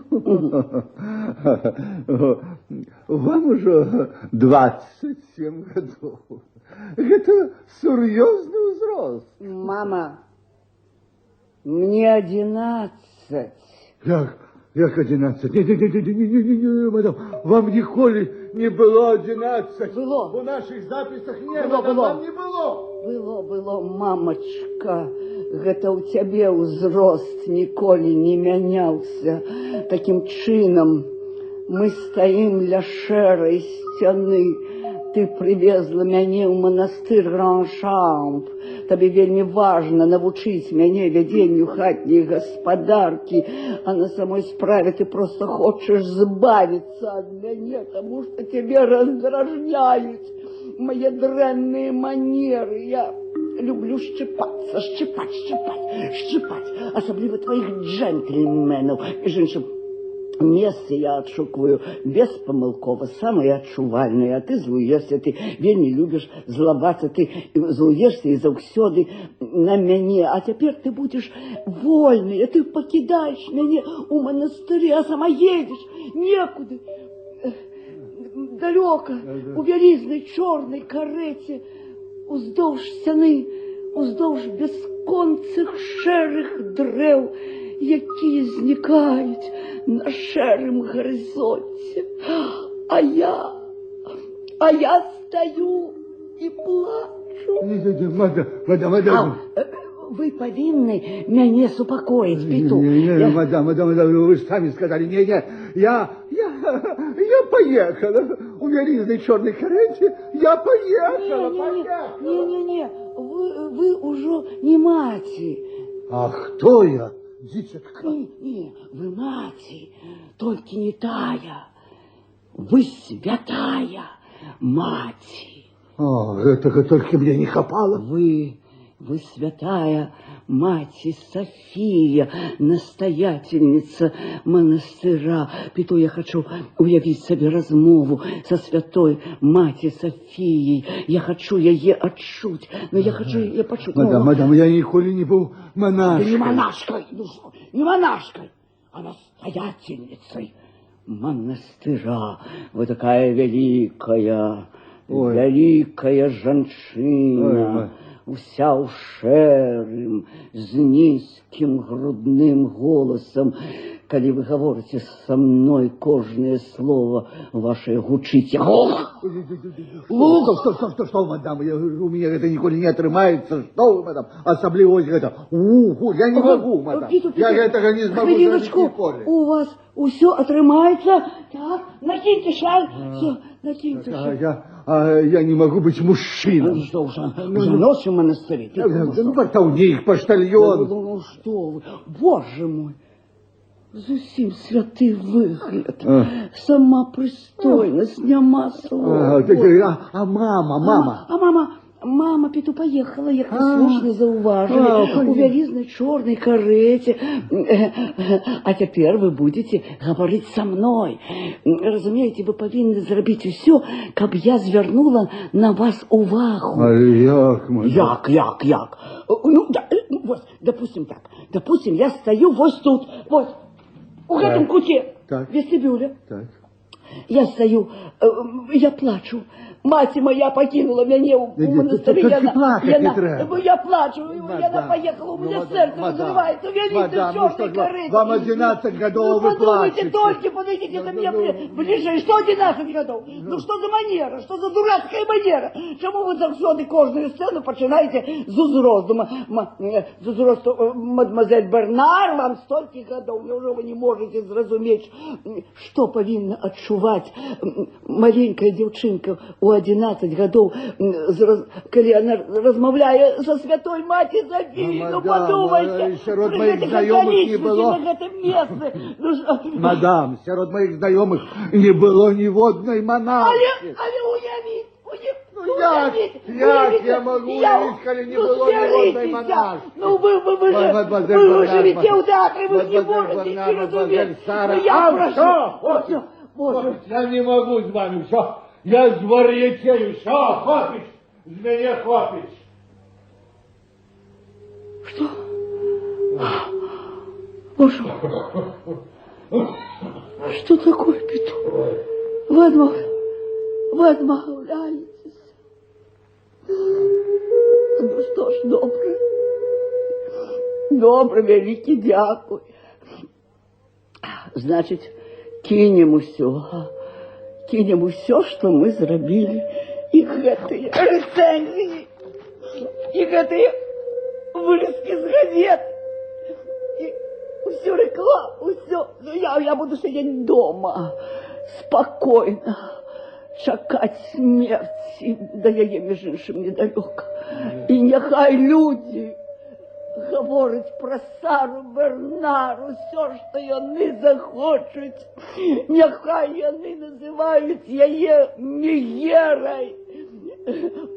Speaker 3: вам ужо 27 гадоў. Гэта сур'ёзны ўзрост.
Speaker 2: Мама, мне 11.
Speaker 3: Як 11? Не, не, не, не, не, не, не, не, мадам, вам ніколі не было 11.
Speaker 2: Было.
Speaker 3: У нашых запісах не,
Speaker 2: Было,
Speaker 3: мадам,
Speaker 2: было.
Speaker 3: вам не было.
Speaker 2: Было, было, мамачка, гэта ў цябе ўзрост ніколі не мяняўся. Такім чынам мы стаім ля шэрай сцяны. Ты прывезла мяне ў манастыр Гран-Шамп. Табе вельмі важна навучыць мяне вядзенню хатняй гаспадаркі, а на самой справе ты проста хочаш збавіцца ад мяне, таму што цябе раздражняюць мае дрэнныя манеры. Я люблю шчыпацца, шчыпаць, шчыпаць, шчыпаць, асабліва тваіх джэнтльменаў. Між іншым, месцы я адшукваю беспамылкова, самае адчувальнае, а ты злуешся, ты вельмі любіш злавацца, ты злуешся і заўсёды на мяне, а цяпер ты будзеш вольны, а ты пакідаеш мяне ў манастыры, а сама едзеш некуды, далёка, у вялізнай чорнай карэце, уздоўж сцяны, уздоўж бясконцых шэрых дрэў, якія знікаюць на шэрым гарызонце. А я стаю і плачу.
Speaker 3: Не, не, не, мадам, мадам, мадам.
Speaker 2: А, вы павінны мяне супакоіць, Піту.
Speaker 3: Не, не,
Speaker 2: Я-
Speaker 3: мадам, мадам, мадам, вы ж самі сказалі, не, не, я паехала у вялізнай чорнай карэце, я паехала,
Speaker 2: Не, не,
Speaker 3: паехала.
Speaker 2: не, не, не, вы ўжо не маці.
Speaker 3: А хто я, дзіцятка?
Speaker 2: Не, не, вы маці, толькі не тая. Вы святая маці.
Speaker 3: О, гэтага толькі мне не хапала.
Speaker 2: Вы святая маці Сафія, настаяцельніца манастыра. Піту, я хачу уявіць сабе размову са святой маці Сафіяй. Я хачу яе адчуць, но я хачу яе пачуць.
Speaker 3: Мадам,
Speaker 2: Ну,
Speaker 3: мадам, я ніколі не быў
Speaker 2: да
Speaker 3: манашкай.
Speaker 2: не манашкай, ну што, не манашкай, а настоятельницей манастыра. Вы такая вялікая,
Speaker 3: Ой.
Speaker 2: вялікая жанчына,
Speaker 3: Ой, ой.
Speaker 2: уся ў шэрым, з нізкім грудным голасам. Калі вы гаворыце са мной, кожнае слова ваша гучыць. Ох!
Speaker 3: Что, что, что, что, что, мадам, у мяне гэта ніколі не атрымаецца. Што вы, мадам, асабліва вось гэта. Уху, я не магу, мадам.
Speaker 2: Піту,
Speaker 3: Я
Speaker 2: Піту,
Speaker 3: гэтага не змагу
Speaker 2: хвіліначку,
Speaker 3: зрабіць ніколі.
Speaker 2: у вас усё атрымаецца. Так, накіньце шаль. Усё, накіньце
Speaker 3: А
Speaker 2: шаль.
Speaker 3: я не магу быць мужчынам.
Speaker 2: Ну што, ўжо ноч у манастыры? Піту, ну,
Speaker 3: Ну,
Speaker 2: што?
Speaker 3: вартаўнік, паштальён.
Speaker 2: Ну, што вы, божа мой, зусім святы выгляд.
Speaker 3: А.
Speaker 2: Сама прыстойнасць, няма слова.
Speaker 3: А мама, мама?
Speaker 2: А мама, Піту, паехала, як вы
Speaker 3: А.
Speaker 2: слушна заўважылі,
Speaker 3: А,
Speaker 2: у
Speaker 3: конечно.
Speaker 2: вялізнай чорнай карэце. А цяпер вы будзеце гаварыць са мной. Разумееце, вы павінны зрабіць усё, каб я звярнула на вас увагу.
Speaker 3: Але як, мадам?
Speaker 2: Як, як, як? Ну, да, ну, вот, допустим так. Допустим, я стаю вот тут, вот, у
Speaker 3: Так.
Speaker 2: гэтым куце,
Speaker 3: Так.
Speaker 2: вестыбюля.
Speaker 3: Так.
Speaker 2: Я стаю, я плачу. Маці моя пакінула мяне ў
Speaker 3: Не, не,
Speaker 2: манастыры.
Speaker 3: толькі плакаць не трэба.
Speaker 2: Ну, я плачу, яна
Speaker 3: Мадам,
Speaker 2: паехала, у
Speaker 3: ну,
Speaker 2: мяне
Speaker 3: мадам,
Speaker 2: сэрца
Speaker 3: мадам,
Speaker 2: разрываецца, вяліся
Speaker 3: мадам, ну
Speaker 2: чорнай
Speaker 3: што ж
Speaker 2: карыты.
Speaker 3: вам 11 гадоў,
Speaker 2: Ну,
Speaker 3: вы
Speaker 2: падумайце
Speaker 3: плачаце.
Speaker 2: толькі, падыдзіце да
Speaker 3: Ну,
Speaker 2: мяне
Speaker 3: ну,
Speaker 2: бліжэй. Што 11 гадоў? Ну, што за манера? Што за дурацкая манера? Чаму вы заўсёды кожную сцэну пачынаеце з узросту? З узросту, мадэмуазель Бернар, вам столькі гадоў, няўжо вы не можаце зразумець, што павінна адчуваць маленькая дзяўчынка ў 11 гадоў, калі яна размаўляе са святой маці Софіяй?
Speaker 3: Ну,
Speaker 2: Ну,
Speaker 3: мадам,
Speaker 2: падумайце,
Speaker 3: сярод
Speaker 2: пры
Speaker 3: маіх
Speaker 2: гэтых
Speaker 3: знаёмых не
Speaker 2: акалічнасцях
Speaker 3: было.
Speaker 2: на гэтым месцы. Ну,
Speaker 3: Мадам, сярод маіх знаёмых не было ніводнай манашкі.
Speaker 2: Але уявіць,
Speaker 3: Ну, як,
Speaker 2: уявіць,
Speaker 3: як
Speaker 2: уявіць,
Speaker 3: я магу уявіць, калі не
Speaker 2: ну,
Speaker 3: было ніводнай
Speaker 2: збярыцеся.
Speaker 3: манашкі?
Speaker 2: Ну, вы
Speaker 3: Мадэмуазель
Speaker 2: вы
Speaker 3: Бернар,
Speaker 2: жывяце ў тэатры, вы ж не
Speaker 3: мадэмуазель
Speaker 2: можаце
Speaker 3: Бернар,
Speaker 2: не разумець.
Speaker 3: мадэмуазель Сара.
Speaker 2: Ну, я
Speaker 3: А,
Speaker 2: прашу.
Speaker 3: усё, хопіць,
Speaker 2: Божа.
Speaker 3: хопіць, я не магу з вамі, усё. Я звар'яцею, усё, хопіць, з мяне хопіць.
Speaker 2: Што? Божа мой. Што такое, Піту? Вы адмаўляецеся. Ну што ж, добра. Добра, вялікі дзякуй. Значыць, кінем усё. Кінем усё, што мы зрабілі. І гэтыя рэцэнзіі, і гэтыя выразкі з газет, і ўсю рэкламу, усё. Ну, я буду сядзець дома, спакойна, чакаць смерці, да яе, між іншым, недалёка. І няхай людзі гавораць пра Сару Бернар усё, што яны захочуць. Няхай яны называюць яе мегерай,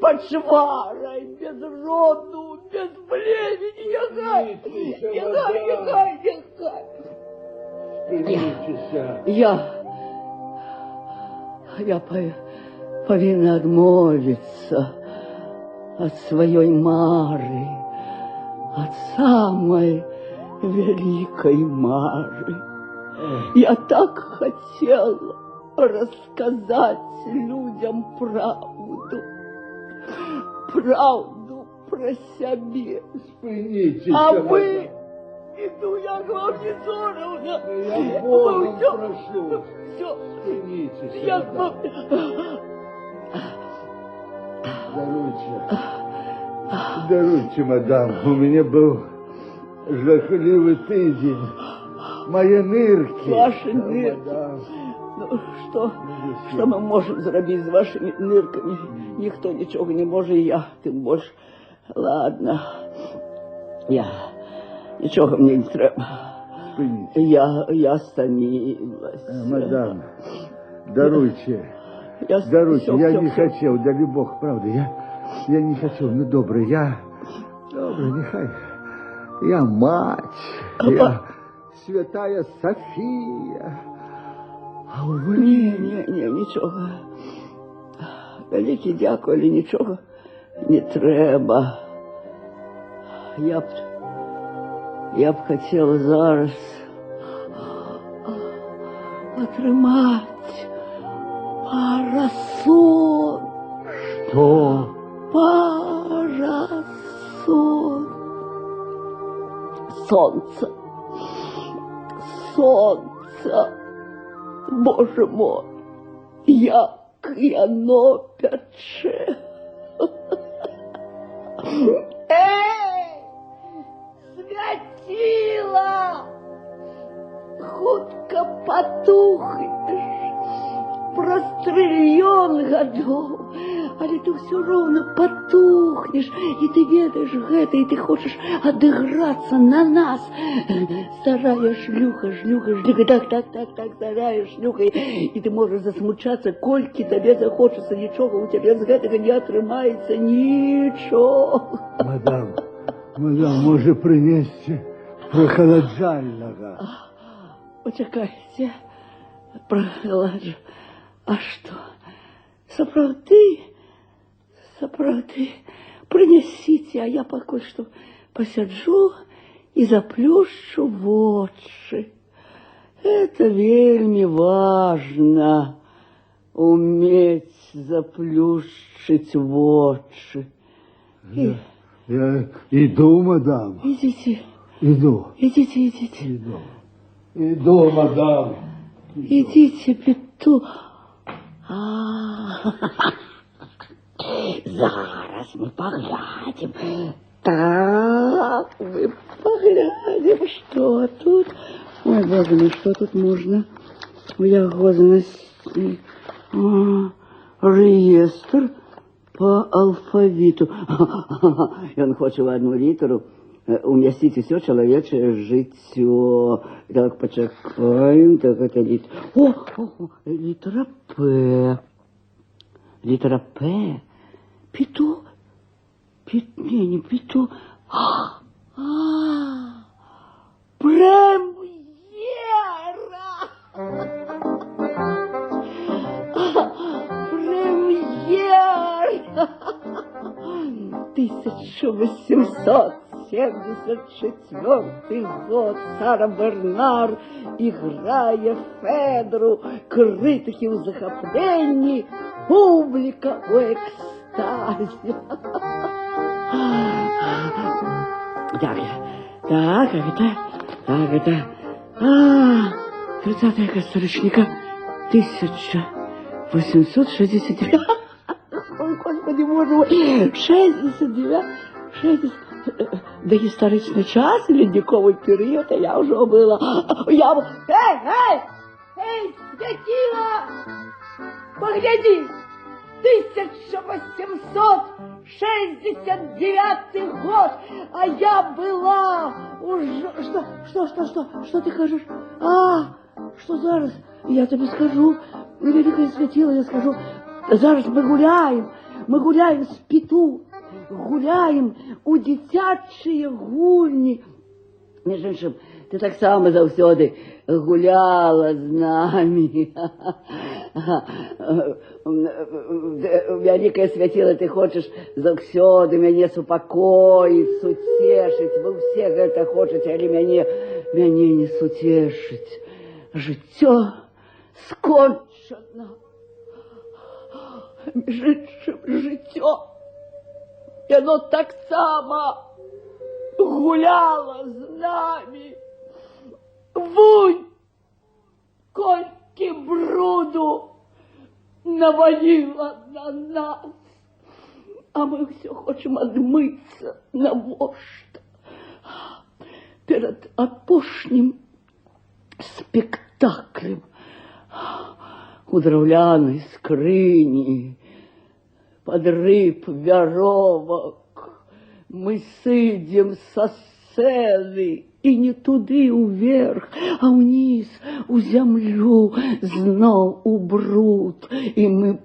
Speaker 2: пачварай, без роду, без племені. Няхай, няхай, няхай, няхай.
Speaker 3: Спыніцеся.
Speaker 2: Я павінна адмовіцца ад сваёй мары, ад самай вялікай мары. Я так хацела расказаць людзям праўду, праўду пра сябе.
Speaker 3: Спыніцеся.
Speaker 2: А вы, іду, як вам не сорамна?
Speaker 3: Я Богам
Speaker 2: Усё,
Speaker 3: прашу.
Speaker 2: Усё,
Speaker 3: Спыніцеся.
Speaker 2: як вам.
Speaker 3: Даруйце. Даруйце, мадам, у мяне быў жахлівы тыдзень. Мае ныркі.
Speaker 2: Вашы ныркі.
Speaker 3: Мадам.
Speaker 2: Ну, што мы можам зрабіць з вашымі ныркамі? Ніхто нічога не можа, і я тым больш. Ладно. Нічога мне не трэба.
Speaker 3: Спыніцеся.
Speaker 2: Я стамілася.
Speaker 3: Мадам, даруйце.
Speaker 2: Я
Speaker 3: Даруйце,
Speaker 2: всё,
Speaker 3: я
Speaker 2: всё,
Speaker 3: не
Speaker 2: всё.
Speaker 3: хацеў, далібог, праўда, я не хацеў. Ну, добра, добра, няхай. Я маць, я святая Сафія. А вы.
Speaker 2: Не, не, не, нічога. Вялікі дзякуй, але нічога не трэба. Я б хацела зараз атрымаць парасон.
Speaker 3: Што?
Speaker 2: Парасон. Сонца. Сонца. Божа мой, як яно пячэ. Эй, свяціла! Хутка патухнеш праз трыльён гадоў, але ты ўсё роўна патухнеш, і ты ведаеш гэта, і ты хочаш адыграцца на нас. Старая шлюха, шлюха, шлюха, так, так, так, так, старая шлюха, і ты можаш засмучацца, колькі табе захочацца, нічога ў цябе з гэтага не атрымаецца, нічога.
Speaker 3: Мадам, мадам, можа, прынесці прахаладжальнага?
Speaker 2: Пачакайце, прахаладжа. А што? Сапраўды, сапраўды, прынясіце, а я пакуль што пасяджу і заплюшчу вочы. Это вельмі важна. Умець заплюшчыць вочы.
Speaker 3: Я іду, мадам.
Speaker 2: Ідзіце,
Speaker 3: Іду.
Speaker 2: Ідзіце, ідзіце.
Speaker 3: Іду. Іду, мадам.
Speaker 2: Ідзіце, Піту. А, зараз мы паглядзім. Так, мы паглядзім, што тут. Ой, божа мой, што тут можна у яго знайсці? А, рэестр па алфавіту. Ён хоча ў адну літару умясціць усё чалавечае жыццё. Так, пачакаем, так, гэта О, о, о, літара П. Літара П. Піту. Піт, не, не Піту. А, а, прэм'ера! Прэм'ера! 1874 год. Сара Бернар іграе Федру. Крытыкі ў захапленні, публіка ў экстазе. Так, так, гэта, так, гэта, а, 30 кастрычніка, 1869. Ой, госпадзі, божа мой, 69, 60, дагістарычны час, ледніковы перыяд, а я ўжо была, я, эй, эй, эй, свяціла, паглядзі, 1869 год, а я была уже. Што, што, што, што, што ты кажаш? А, што зараз? Я табе скажу, вялікае свяціла, я скажу. Зараз мы гуляем з Піту, гуляем у дзіцячыя гульні. Між іншым, ты таксама заўсёды гуляла з намі. Вялікае свяціла, ты хочаш заўсёды мяне супакоіць, суцешыць. Вы ўсе гэта хочаце, але мяне не суцешыць. Жыццё скончана. Між іншым, жыццё, яно таксама гуляла з намі. Вунь, колькі бруду наваліла на нас. А мы ўсё хочам адмыцца. Навошта? Перад апошнім спектаклем у драўлянай скрыні пад рып вяровак мы сыдзем са сцэны і не туды ўверх, а ўніз, у зямлю, зноў у бруд, і мы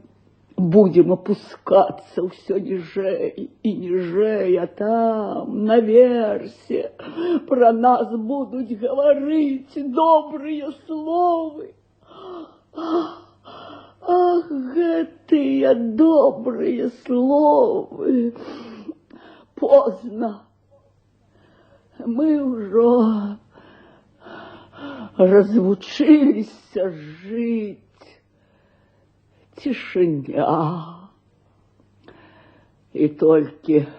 Speaker 2: будзем апускацца ўсё ніжэй і ніжэй, а там, наверсе, пра нас будуць гаварыць добрыя словы. Ах, гэтыя добрыя словы! Позна. Мы ўжо развучыліся жыць. Цішыня. І толькі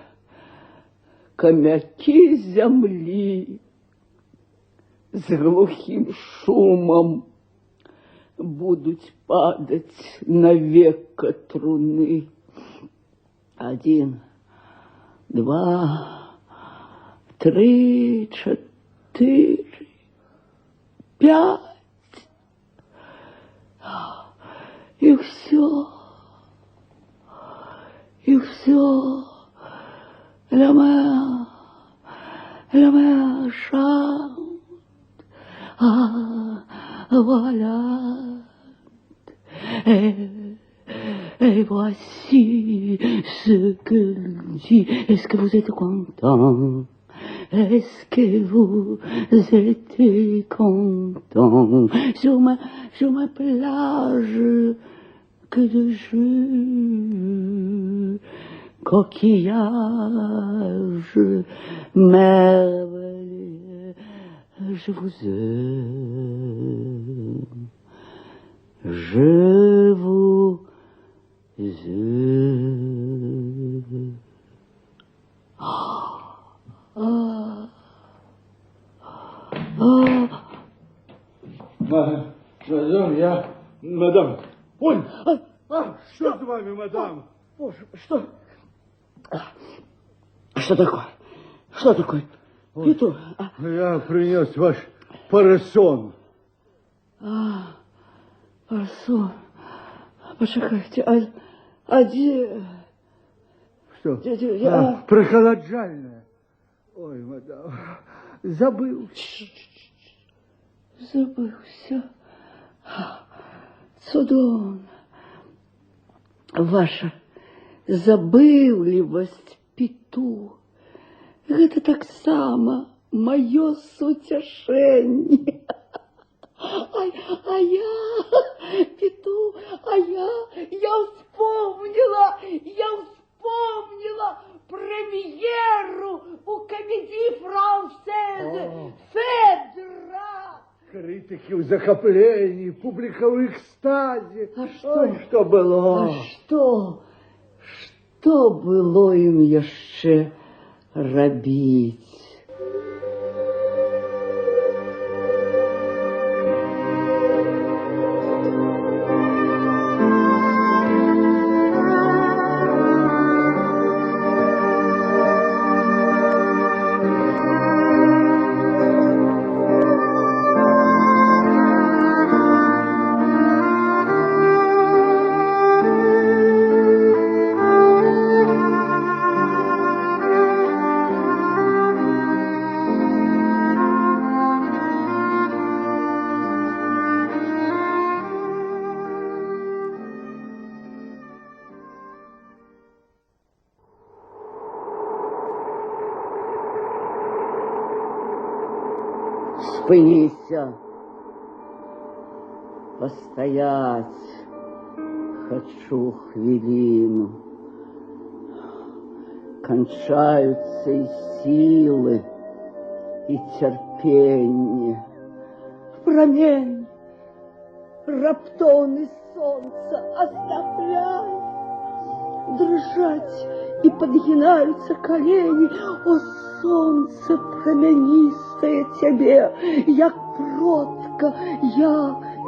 Speaker 2: камякі зямлі з глухім шумам будуць падаць на века труны. Адзін, два, тры, чатыры, пяць. І ўсё. І ўсё. La mer chante. Ah, voilà. Et voici ce que dit. Est-ce que vous êtes content? Est-ce que vous êtes content? Sur ma plage, que de jeux, coquillages, merveilleux, je vous aime. Je vous
Speaker 3: Мадам, я... Мадам, ой! А, что с вами, мадам?
Speaker 2: Боже, что? Что такое? Что такое? Пету?
Speaker 3: Я принес ваш парасон.
Speaker 2: А, парасон. Пачакайце, а где...
Speaker 3: Что?
Speaker 2: Где, я...
Speaker 3: Прохолоджальная. Ой, мадам, забыл.
Speaker 2: Забыўся. Цудоўна. Ваша забыўлівасць, Піту, гэта таксама маё суцяшэнне. А я, Піту, а я вспомнила премьеру у Комедии Франсез Федра.
Speaker 3: Критики в захоплении, публика в экстазе.
Speaker 2: А что?
Speaker 3: Ой, что было?
Speaker 2: А что? Что было им еще рабіць? Спыніся, пастаяць хачу хвіліну. Канчаюцца і сілы, і цярпенне. Прамень раптоўны сонца асляпляе, дрыжаць і падгінаюцца калені. О, сонца прамяністае, цябе, як продка, я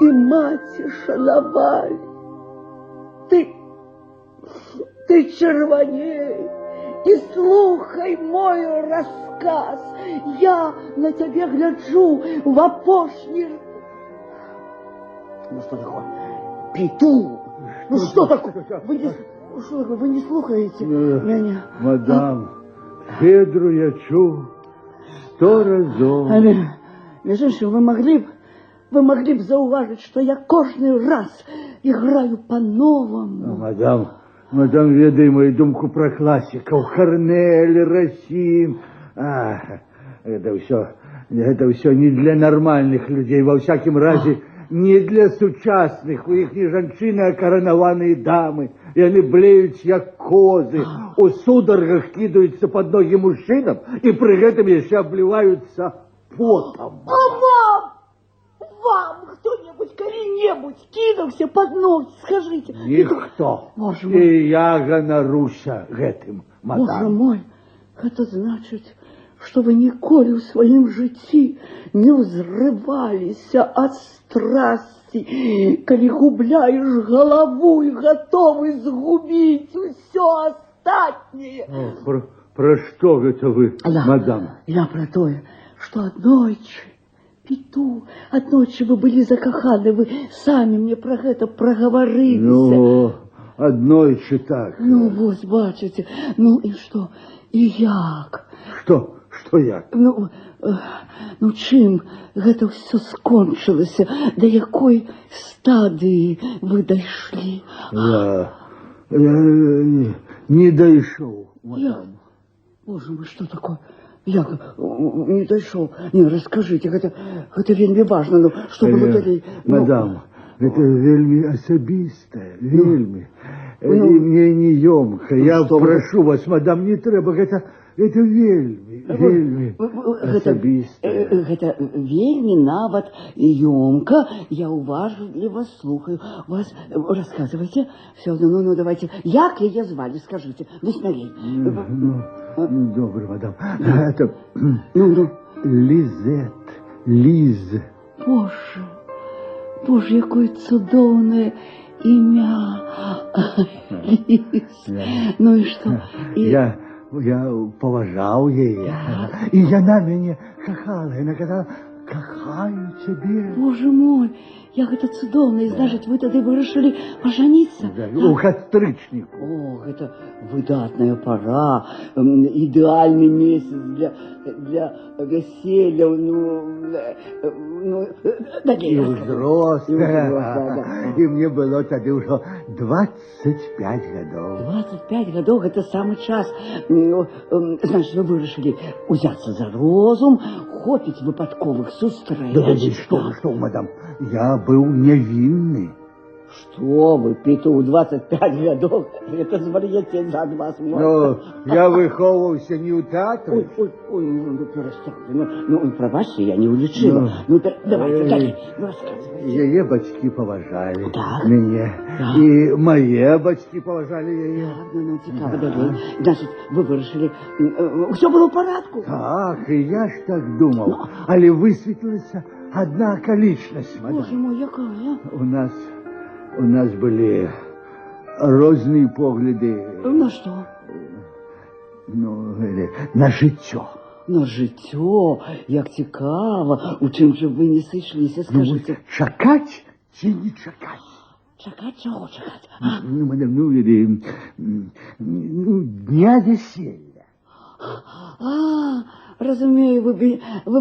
Speaker 2: і маці шанавалі. Ты чырваней і слухай мой рассказ. Я на цябе гляджу в апошні... Ну что такое? Піту! Ну что такое? Вы не, что такое? Вы не слухаеце меня?
Speaker 3: Мадам, Федру я чуў 100 разоў.
Speaker 2: Между прочим, вы могли б заўважыць, што я кожны раз играю по-новому.
Speaker 3: Мадам, мадам ведае мою думку про классиков. Корнель, Расин. А, это все не для нормальных людей. Во всяком разе, не для сучасных. У іх не жанчыны, а каранаваныя дамы. Яны блеюць, як козы. У сударгах кідаюцца под ногі мужчынам і пры гэтым яшчэ абліваюцца потом.
Speaker 2: А вам кто-нибудь калі-небудзь кідаўся под ногі, скажите?
Speaker 3: Ніхто.
Speaker 2: Боже мой.
Speaker 3: І я ганаруся гэтым,
Speaker 2: Боже
Speaker 3: мадам.
Speaker 2: мой, гэта значыць, што вы ніколі ў сваім жыцці не ўзрываліся ад страсці, калі губляеш галаву і гатовы згубіць усё астатняе.
Speaker 3: О, пра што гэта вы,
Speaker 2: Да.
Speaker 3: мадам?
Speaker 2: Я пра тое, што аднойчы, Піту, аднойчы вы былі закаханы, вы самі мне пра гэта прагаварыліся.
Speaker 3: Ну, аднойчы так.
Speaker 2: Ну, вось, бачыце, ну і што, і як?
Speaker 3: Што, што як?
Speaker 2: Ну, чым гэта ўсё скончылася? Да якой стадыі вы дайшлі?
Speaker 3: Я не дайшоў, мадам.
Speaker 2: Боже мой, что такое? Як не дайшоў? Не, расскажите, гэта вельмі важна. Ну, што было далей? Ну,
Speaker 3: Мадам, гэта вельмі асабістае, вельмі.
Speaker 2: Ну.
Speaker 3: І мне неёмка. Я
Speaker 2: што вы?
Speaker 3: прашу вас, мадам, не трэба. Гэта, гэта вельмі, вельмі
Speaker 2: Гэта,
Speaker 3: асабістае.
Speaker 2: Гэта вельмі нават ёмка. Я уважліва слухаю вас. Расказвайце. Усё, ну, давайце. Як яе звалі, скажыце, ну, смялей.
Speaker 3: Ну, добра, мадам. Гэта
Speaker 2: Ну.
Speaker 3: Лізет, Ліз.
Speaker 2: Божа, божа, якое цудоўнае імя. Ліз. Ну і што? І...
Speaker 3: Я паважаў яе. І яна мяне кахала. Яна казала: «Кахаю цябе».
Speaker 2: Божа мой, як гэта цудоўна. І значыць, вы тады вырашылі пажаніцца?
Speaker 3: Да, у кастрычніку.
Speaker 2: О, гэта выдатная пара, ідэальны месяц для вяселля, ну, далей
Speaker 3: І
Speaker 2: расказвай.
Speaker 3: ўзрост.
Speaker 2: І ўзрост, да.
Speaker 3: І мне было тады ўжо 25 гадоў.
Speaker 2: 25 гадоў – гэта самы час. Значыць, вы вырашылі ўзяцца за розум, хопіць выпадковых сустрэч.
Speaker 3: Да, што вы, што вы, мадам, я быў нявінны.
Speaker 2: Што вы, Піту, у 25 гадоў, гэта звар'яцець ад вас можна.
Speaker 3: Ну, я выхоўваўся не ў тэатры.
Speaker 2: Ой, ой, ой, ну, перастаньце. Ну, прабачце, я не ўлічыла.
Speaker 3: Ну,
Speaker 2: Ну, давайце,
Speaker 3: эй.
Speaker 2: далей, ну, расказвайце.
Speaker 3: Яе бацькі паважалі мяне. І мае бацькі паважалі яе.
Speaker 2: Так, ну, цікава, далей. Значыць, вы вырашылі, усё было ў парадку.
Speaker 3: Так, і я ж так думаў. Але высветлілася адна акалічнасць, мадам.
Speaker 2: Божа мой, якая?
Speaker 3: У нас былі розныя погляды.
Speaker 2: На што?
Speaker 3: Ну, на жыццё.
Speaker 2: На жыццё, як цікава. У чым жа вы не сышліся,
Speaker 3: Ну,
Speaker 2: скажыце?
Speaker 3: чакаць ці не чакаць?
Speaker 2: Чакаць, чаго чакаць? А?
Speaker 3: Ну, мадам, ну, ну, дня вяселля.
Speaker 2: А, разумею, вы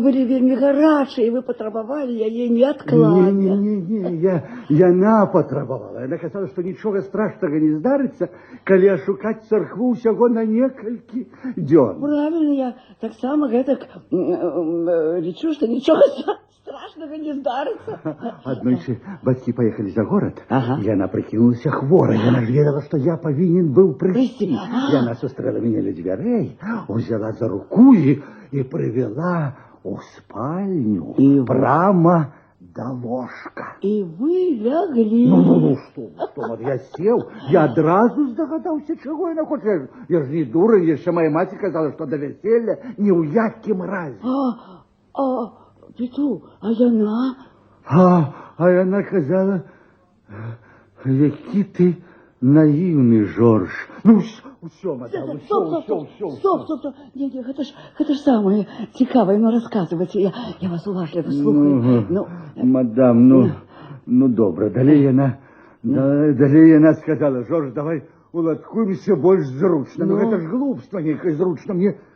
Speaker 2: былі вельмі гарачыя, і вы патрабавалі яе неадкладна.
Speaker 3: Не, не, не, не, яна патрабавала. Яна казала, што нічога страшнага не здарыцца, калі ашукаць царкву ўсяго на некалькі дзён.
Speaker 2: Правільна, я таксама гэтак лічу, што нічога страшнага не здарыцца.
Speaker 3: Аднойчы бацькі паехалі за горад, яна прыкінулася хворай. Яна ж ведала, што я павінен быў прыйсці.
Speaker 2: Прыйсці. А.
Speaker 3: Яна сустрэла мяне ля дзвярэй, узяла за руку і прывяла ў спальню прама да ложка.
Speaker 2: І вы ляглі.
Speaker 3: Ну, што вы, што вы, я сеў, я адразу здагадаўся, чаго яна хоча. Я ж не дурань, яшчэ моя маці казала, што да вяселля ні ў якім разе.
Speaker 2: А, Піту, а яна?
Speaker 3: А яна казала: «Які ты наіўны, Жорж». Ну, усё, мадам, усё,
Speaker 2: Стоп,
Speaker 3: усё,
Speaker 2: стоп,
Speaker 3: усё,
Speaker 2: стоп, стоп, стоп. Не, не, гэта ж самае цікавае, ну, расказвайце. Я вас уважліва слухаю. Ну,
Speaker 3: Мадам, ну добра, далей яна сказала: «Жорж, давай уладкуемся больш зручна». Ну,
Speaker 2: Ну.
Speaker 3: гэта ж глупства нейкае, зручна.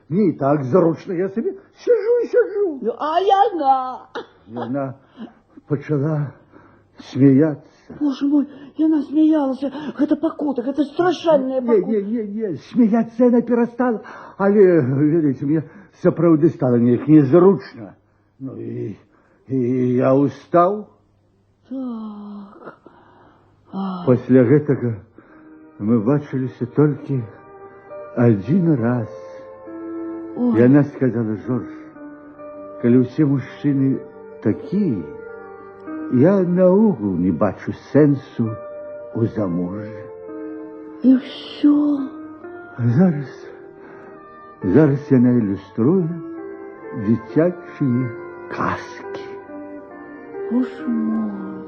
Speaker 3: Мне і так зручна, я сабе сяджу і сяджу.
Speaker 2: Ну, а яна?
Speaker 3: Яна пачала смяяцца.
Speaker 2: Божа мой, яна смяялася. Гэта пакута, гэта страшэнная
Speaker 3: Не,
Speaker 2: пакута.
Speaker 3: не, не, не, смяяцца яна перастала, але, ведаеце, мне сапраўды стала неяк незручна. Ну і я устаў. Пасля гэтага мы бачыліся толькі адзін раз.
Speaker 2: Ой.
Speaker 3: Яна сказала: «Жорж, калі ўсе мужчыны такія, я наогул не бачу сэнсу у замужжы».
Speaker 2: І ўсё.
Speaker 3: А зараз яна ілюструе дзіцячыя казкі.
Speaker 2: Божа мой,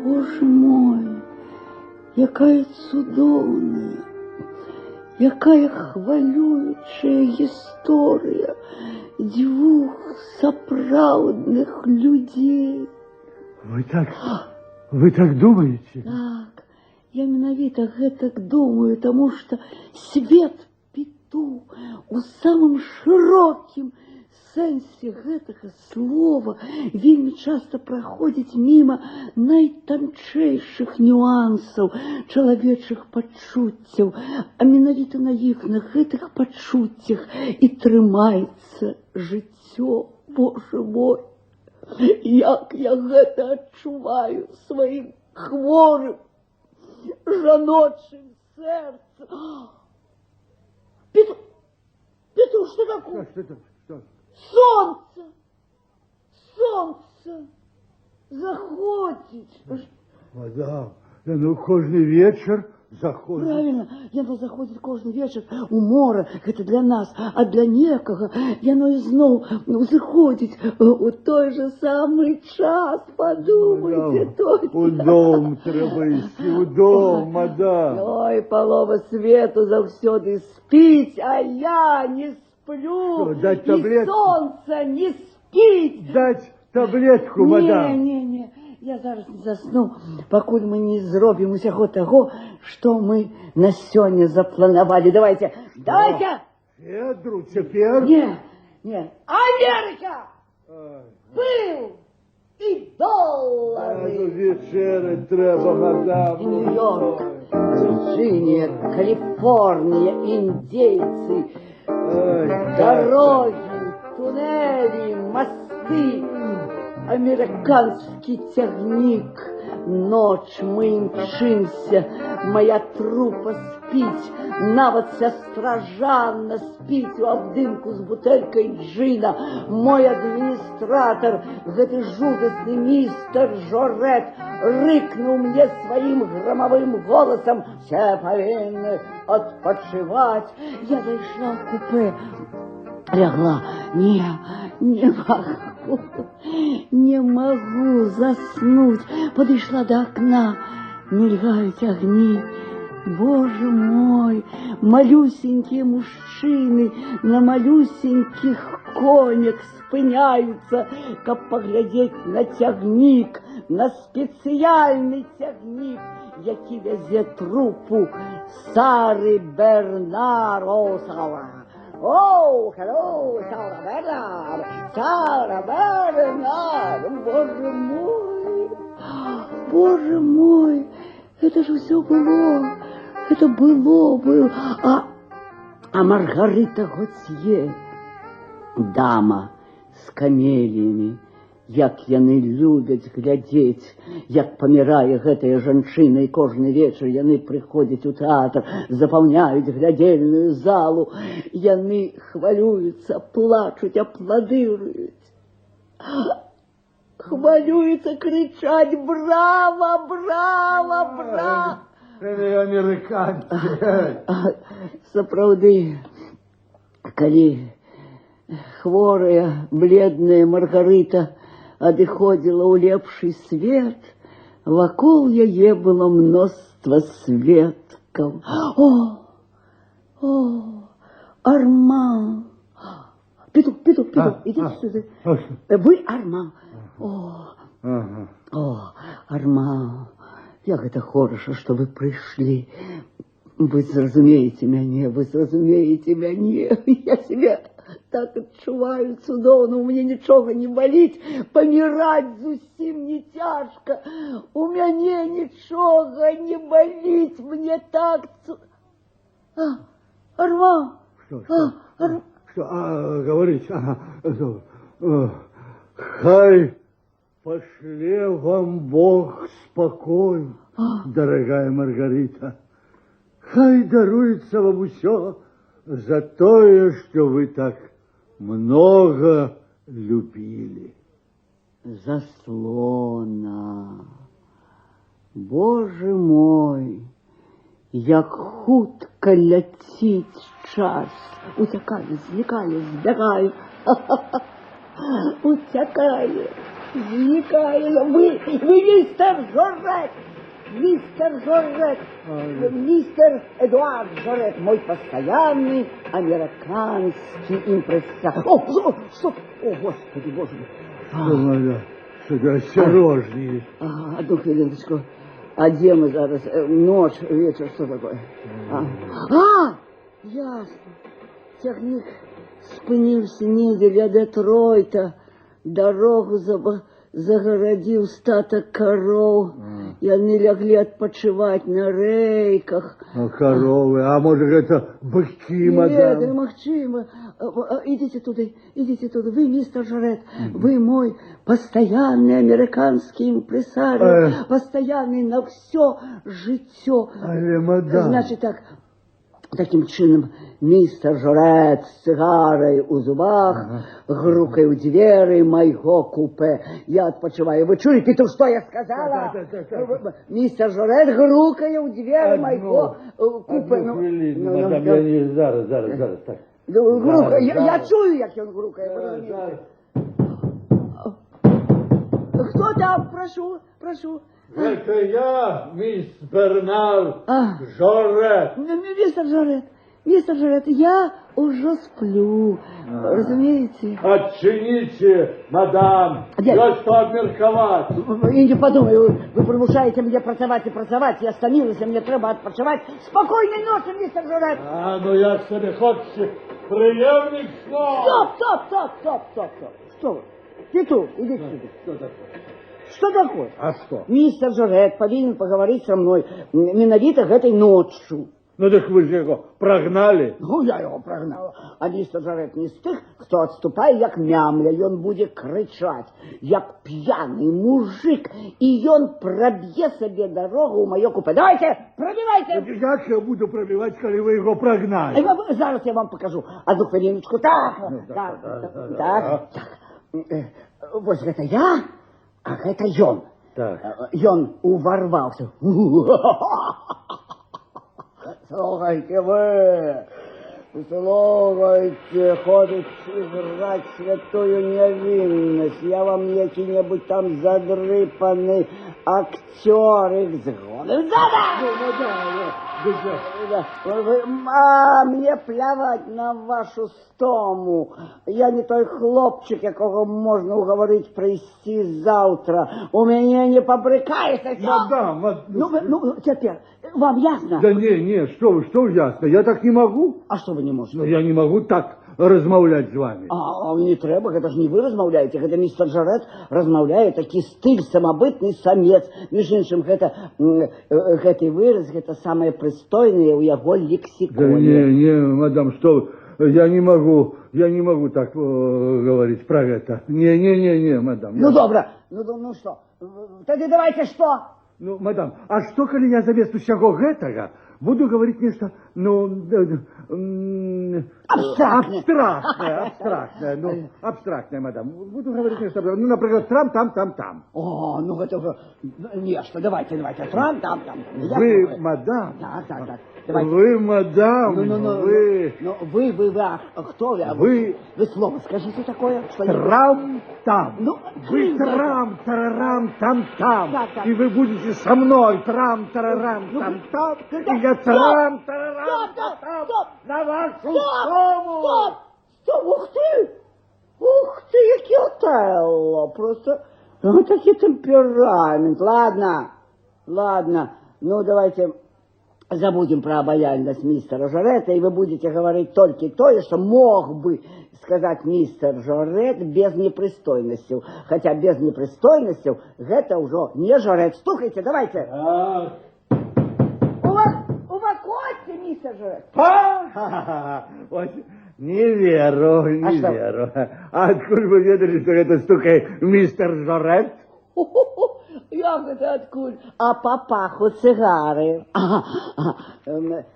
Speaker 2: Божа мой, якая цудоўная, якая хвалюючая гісторыя дзвюх сапраўдных людзей.
Speaker 3: Вы так думаеце?
Speaker 2: Так, я менавіта гэтак думаю, таму што свет, Піту, у самым шырокім сэнсе гэтага слова вельмі часта праходзіць міма найтанчэйшых нюансаў чалавечых пачуццяў, а менавіта на іх, на гэтых пачуццях і трымаецца жыццё, Божа мой. Як я гэта адчуваю сваім хворым жаночым сэрцам. Піту! Што такое?
Speaker 3: Што, што, што?
Speaker 2: Сонца! Сонца! Заходзіць!
Speaker 3: Мадам, яно кожны вечар заходзіць.
Speaker 2: Правільна, яно заходзіць кожны вечар у мора, гэта для нас, а для некага яно ізноў узыходзіць у той жа самы час, падумайце
Speaker 3: Мадам,
Speaker 2: толькі.
Speaker 3: у дом трэба ісці, у дом, мадам.
Speaker 2: Ой, палова свету заўсёды спіць, а я не сплю.
Speaker 3: Што, даць
Speaker 2: І
Speaker 3: таблетку?
Speaker 2: сонца не спіць.
Speaker 3: Даць таблетку,
Speaker 2: Не,
Speaker 3: мадам.
Speaker 2: не, я зараз не засну, пакуль мы не зробім усяго таго, што мы на сёння запланавалі. Давайце, давайце!
Speaker 3: Федру цяпер?
Speaker 2: Не, Амерыка!
Speaker 3: Ай,
Speaker 2: Пыл і
Speaker 3: а,
Speaker 2: долары!
Speaker 3: ну, вячэраць трэба, мадам.
Speaker 2: Нью-Йорк, Вірджынія, Каліфорнія, індзейцы,
Speaker 3: Ай,
Speaker 2: дарогі, тунэлі, масты, амерыканскі цягнік. Ноч, мы імчымся, мая трупа спіць, нават сястра Жанна спіць у абдымку з бутэлькай джына. Мой адміністратар, гэты жудасны містэр Жорэт, рыкнуў мне сваім грамавым голасам: «Усе павінны адпачываць». Я зайшла ў купэ, лягла. Не, не магу, не магу заснуць. Падышла да акна, мільгаюць агні. Божа мой, малюсенькія мужчыны на малюсенькіх конях спыняюцца, каб паглядзець на цягнік, на спецыяльны цягнік, які вязе трупу Сары Бернар. О, Сара! О, hello, Сара Бернар! Сара Бернар! Божа мой! Божа мой! Гэта ж усё было! Гэта было, было. А Маргарыта Гоцье, дама з камеліямі, як яны любяць глядзець, як памірае гэтая жанчына, і кожны вечар яны прыходзяць у тэатр, запаўняюць глядзельную залу, яны хвалююцца, плачуць, апладыруюць. Хвалююцца, крычаць: «Брава, брава, брава!»
Speaker 3: Гэта амерыканцы.
Speaker 2: Сапраўды, калі хворая, бледная Маргарыта адыходзіла ў лепшы свет, вакол яе было мноства сведкаў. О, Арман! Петух, Петух, Петух,
Speaker 3: А,
Speaker 2: ідзіце
Speaker 3: а,
Speaker 2: сюды.
Speaker 3: А што?
Speaker 2: Вы Арман. О,
Speaker 3: Ага.
Speaker 2: о, Арман, як гэта хораша, што вы прыйшлі. Вы зразумееце мяне, вы зразумееце мяне. Я сябе так адчуваю цудоўна, у мяне нічога не баліць, паміраць зусім не цяжка. У мяне нічога не баліць, мне так. А, Арман!
Speaker 3: Што,
Speaker 2: А,
Speaker 3: што? Што, а, гаварыць, ага, што, хай пашле вам Бог спакой, дарагая Маргарыта. Хай даруецца вам усё за тое, што вы так многа любілі.
Speaker 2: Заслона. Божа мой, як хутка ляціць час. Уцякае, знікае, збягае. Уцякае, знікае. Вы містэр Жорэт, містэр Жорэт, містэр Эдуард Жорэт, мой пастаянны амерыканскі імпрэсар. О, о, стоп! О, Госпадзі, божа мой.
Speaker 3: Што, мадам, што, асцярожней.
Speaker 2: Ага, адну хвіліначку. А дзе мы зараз? Ноч, вечар, што такое? А, ясна. Цягнік спыніўся недзе ля Дэтройта. Дарогу загарадзіў статак кароў. Яны ляглі адпачываць на рэйках.
Speaker 3: А каровы, а можа, гэта быкі,
Speaker 2: Не
Speaker 3: мадам?
Speaker 2: ведаю, магчыма. Ідзіце туды, ідзіце туды. Вы, містэр Жорэт, вы мой пастаянны амерыканскі імпрэсарыо, пастаянны на ўсё жыццё.
Speaker 3: Але, мадам.
Speaker 2: Значыць так, Такім чынам, містэр Жорэт з цыгарай у зубах грукае ў дзверы майго купэ. Я адпачываю. Вы чулі, Піту, што я сказала?
Speaker 3: Так.
Speaker 2: Містэр Жорэт грукае ў дзверы
Speaker 3: Адну,
Speaker 2: майго купэ.
Speaker 3: Адну хвіліну,
Speaker 2: ну,
Speaker 3: мадам,
Speaker 2: ну,
Speaker 3: я не... Зараз, зараз, зараз, так.
Speaker 2: Ну, грукае.
Speaker 3: Зараз,
Speaker 2: Я
Speaker 3: зараз.
Speaker 2: чую, як ён грукае. Вы
Speaker 3: Зараз,
Speaker 2: разумееце.
Speaker 3: зараз.
Speaker 2: Хто там? Прашу, прашу.
Speaker 3: Гэта я, міс Бернар
Speaker 2: А.
Speaker 3: Жорэт.
Speaker 2: Містэр Жорэт, містэр Жорэт, я ўжо сплю. Разумееце?
Speaker 3: Адчыніце, мадам,
Speaker 2: Дзе?
Speaker 3: ёсць што абмеркаваць.
Speaker 2: І не падумаю, вы прымушаеце мяне працаваць і працаваць. Я стамілася, мне трэба адпачываць. Спакойнай ночы, містэр Жорэт.
Speaker 3: А, ну як сабе хочаце, прыемных сноў.
Speaker 2: Стоп, стоп, стоп, стоп, стоп, стоп. Што вы? Піту, ідзіце сюды.
Speaker 3: Што такое?
Speaker 2: Што такое?
Speaker 3: А што?
Speaker 2: Містэр Жорэт павінен пагаварыць са мной менавіта гэтай ноччу.
Speaker 3: Ну так вы ж яго прагналі.
Speaker 2: Ну, я яго прагнала. А містэр Жорэт не з тых, хто адступае, як мямля. Ён будзе крычаць, як п'яны мужык, і ён праб'е сабе дарогу ў маё купэ. Давайце, прабівайце!
Speaker 3: Як я буду прабіваць, калі вы яго прагналі?
Speaker 2: Зараз я вам пакажу. Адну хвіліначку. Так,
Speaker 3: Ну,
Speaker 2: так,
Speaker 3: так,
Speaker 2: так,
Speaker 3: так,
Speaker 2: так. Вось гэта я, а гэта ён.
Speaker 3: Так.
Speaker 2: Ён уварваўся. Слухайце вы, слухайце, ходзіць іграць святую нявіннасць. Я вам не які-небудзь там задрыпаны акцёр іх з голым задам!
Speaker 3: Ну, мадам,
Speaker 2: Да, А мне пляваць на вашу стому. Я не той хлопчык, якога можна ўгаварыць прыйсці заўтра. У мяне не пабрыкаешся.
Speaker 3: Мадам,
Speaker 2: Ну, ну, цяпер, вам ясна?
Speaker 3: Да не, не, што вы, ясна, я так не магу.
Speaker 2: А што вы не можаце?
Speaker 3: Ну, я не магу так размаўляць з вамі.
Speaker 2: А не трэба, гэта ж не вы размаўляеце, гэта містэр Жарэт размаўляе, такі стыль самабытны самец. Між іншым, гэты выраз, гэта самае прыстойнае ў яго
Speaker 3: Да
Speaker 2: лексіконе.
Speaker 3: не, не, мадам, што вы, я не магу так гаварыць пра гэта. Не, не, не, не, мадам.
Speaker 2: Ну, добра, ну што, тады давайце што?
Speaker 3: Ну, мадам, а што, калі я замест усяго гэтага буду гаварыць нешта, ну,
Speaker 2: Абстрактнае.
Speaker 3: Абстрактнае, абстрактнае, ну, абстрактнае, мадам. Буду гаварыць нешта, ну, напрыклад, трам, там, там, там.
Speaker 2: О, ну гэта ўжо нешта, давайце, давайце, трам, там, там. Я
Speaker 3: Вы,
Speaker 2: слухаю.
Speaker 3: мадам,
Speaker 2: Так, давайце.
Speaker 3: вы, мадам,
Speaker 2: Ну,
Speaker 3: вы
Speaker 2: ну, вы, а хто вы? А
Speaker 3: Вы-
Speaker 2: Вы слова скажыце такое, что
Speaker 3: трам, там.
Speaker 2: Ну,
Speaker 3: Вы трам, тарарам, там, там.
Speaker 2: Так.
Speaker 3: И вы будете со мной трам, тарарам,
Speaker 2: Ну,
Speaker 3: там, там.
Speaker 2: да,
Speaker 3: И я
Speaker 2: стоп,
Speaker 3: трам, тарарам,
Speaker 2: стоп,
Speaker 3: там, там,
Speaker 2: стоп.
Speaker 3: на вашу
Speaker 2: Стоп!
Speaker 3: стому.
Speaker 2: Стоп! Стоп! Ух ты! Ух ты, які Отелло! Проста, ну, такі тэмперамент. Ладно, ладно. Ну, давайце забудзем пра абаяльнасць містэра Жорэта, і вы будзеце гаварыць толькі тое, што мог бы сказаць містэр Жорэт без непрыстойнасцяў. Хаця без непрыстойнасцяў гэта ўжо не Жорэт. Слухайце, давайце.
Speaker 3: Так.
Speaker 2: Уваходзьце, містэр Жорэт.
Speaker 3: Ха-ха-ха. Вось не веру,
Speaker 2: А
Speaker 3: не
Speaker 2: што?
Speaker 3: веру. А адкуль вы ведалі, што гэта стукае містэр Жорэт?
Speaker 2: Хо-хо-хо, як гэта адкуль? А па паху цыгары. Ага.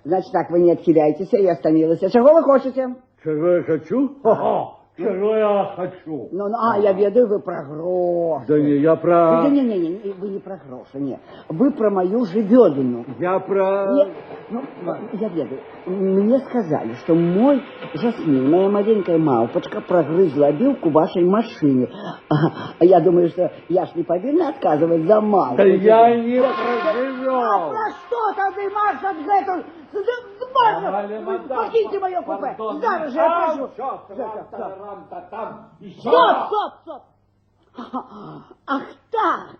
Speaker 2: Значыць так, вы не адхіляйцеся, я стамілася. Чаго вы хочаце?
Speaker 3: Чаго я хачу? Хо-хо, чаго я хачу?
Speaker 2: Ну, а, я ведаю, вы пра грошы.
Speaker 3: Да не, я пра...
Speaker 2: Не, не, не, не, вы не пра грошы, не. Вы пра маю жывёліну.
Speaker 3: Я пра...
Speaker 2: Не, ну, я ведаю. Мне сказалі, што мой Жасмін, мая маленькая малпачка, прагрызла абіўку вашай машыны. А я думаю, што я ж не павінна адказваць за малпу.
Speaker 3: Да я не пра
Speaker 2: А
Speaker 3: жывёл.
Speaker 2: пра што тады марш адгэтуль? Марш! Пакіньце маё купэ! Зараз жа я прашу! Стоп, стоп, стоп! Ах так!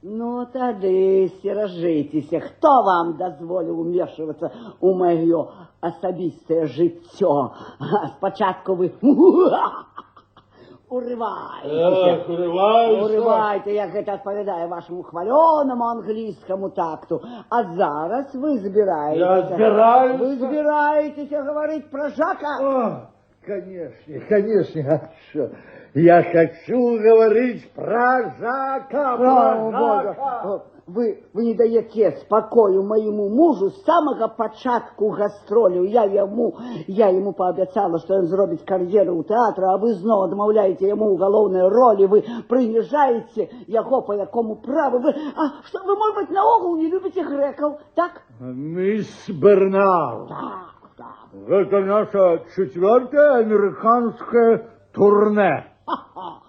Speaker 2: Ну, тады сцеражыцеся, хто вам дазволіў умешвацца ў маё асабістае жыццё? Спачатку вы урываецеся.
Speaker 3: Эх, урываюся.
Speaker 2: Урывайце, як гэта адпавядае вашаму хвалёнаму англійскаму такту. А зараз вы збіраецеся...
Speaker 3: Я збіраюся.
Speaker 2: Вы збіраецеся гаварыць пра Жака?
Speaker 3: О, Конечно, конечно, а што? Я хачу гаварыць пра Жака, пра
Speaker 2: О, Божа,
Speaker 3: Жака.
Speaker 2: Вы не даеце спакою майму мужу з самага пачатку гастроляў. Я яму паабяцала, што ён зробіць кар'еру ў тэатры, а вы зноў адмаўляеце яму ў галоўнай ролі, вы прыніжаеце яго па якому праву. Вы, а што, вы, можа быць, наогул не любіце грэкаў, так?
Speaker 3: Міс Бернар,
Speaker 2: Так.
Speaker 3: гэта наша чацвёртае амерыканскае турнэ.
Speaker 2: Ха-ха.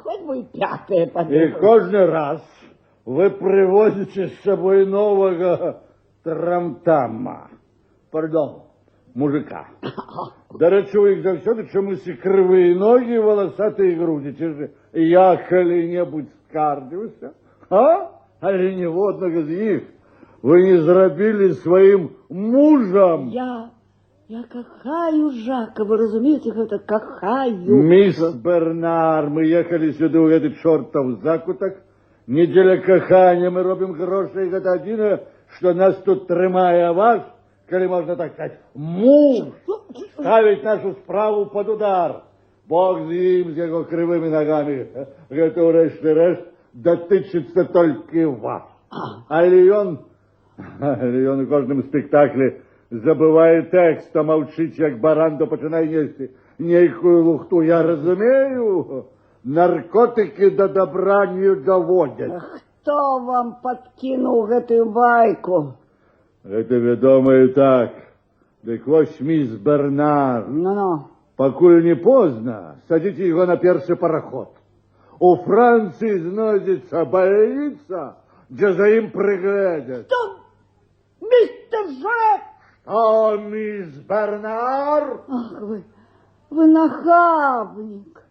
Speaker 2: Хоць бы і пятае
Speaker 3: І
Speaker 2: падумаю.
Speaker 3: кожны раз вы прывозіце з сабой новага трамтама. Пардон, мужыка. Дарэчы, у іх заўсёды чамусьці крывыя ногі і валасатыя грудзі. Ці ж я калі-небудзь скардзіўся? А? Але ніводнага з іх вы не зрабілі сваім мужам.
Speaker 2: Я кахаю Жака, вы разумееце, гэта кахаю.
Speaker 3: Міс Бернар, мы ехалі сюды ў гэты чортаў закутак. Не дзеля кахання мы робім грошы, і гэта адзінае, што нас тут трымае, а ваш, калі можна так сказаць, муж ставіць нашу справу пад удар. Бог з ім, з яго крывымі нагамі. Гэта, ўрэшце рэшт, датычыцца толькі вас. Але ён у кожным спектаклі забывае тэкст, то маўчыць, як баран, то пачынае несці нейкую лухту. Я разумею, наркотыкі да дабра не даводзяць.
Speaker 2: Хто вам падкінуў гэтую байку?
Speaker 3: Гэта вядома і так. Дык вось, міс Бернар,
Speaker 2: Ну-ну.
Speaker 3: пакуль не позна, садзіце яго на першы параход. У Францыі знойдзецца бальніца, дзе за ім прыгледзяць.
Speaker 2: Што? Містэр Жорет!
Speaker 3: О, міс Бернар!
Speaker 2: Ах вы нахабнік,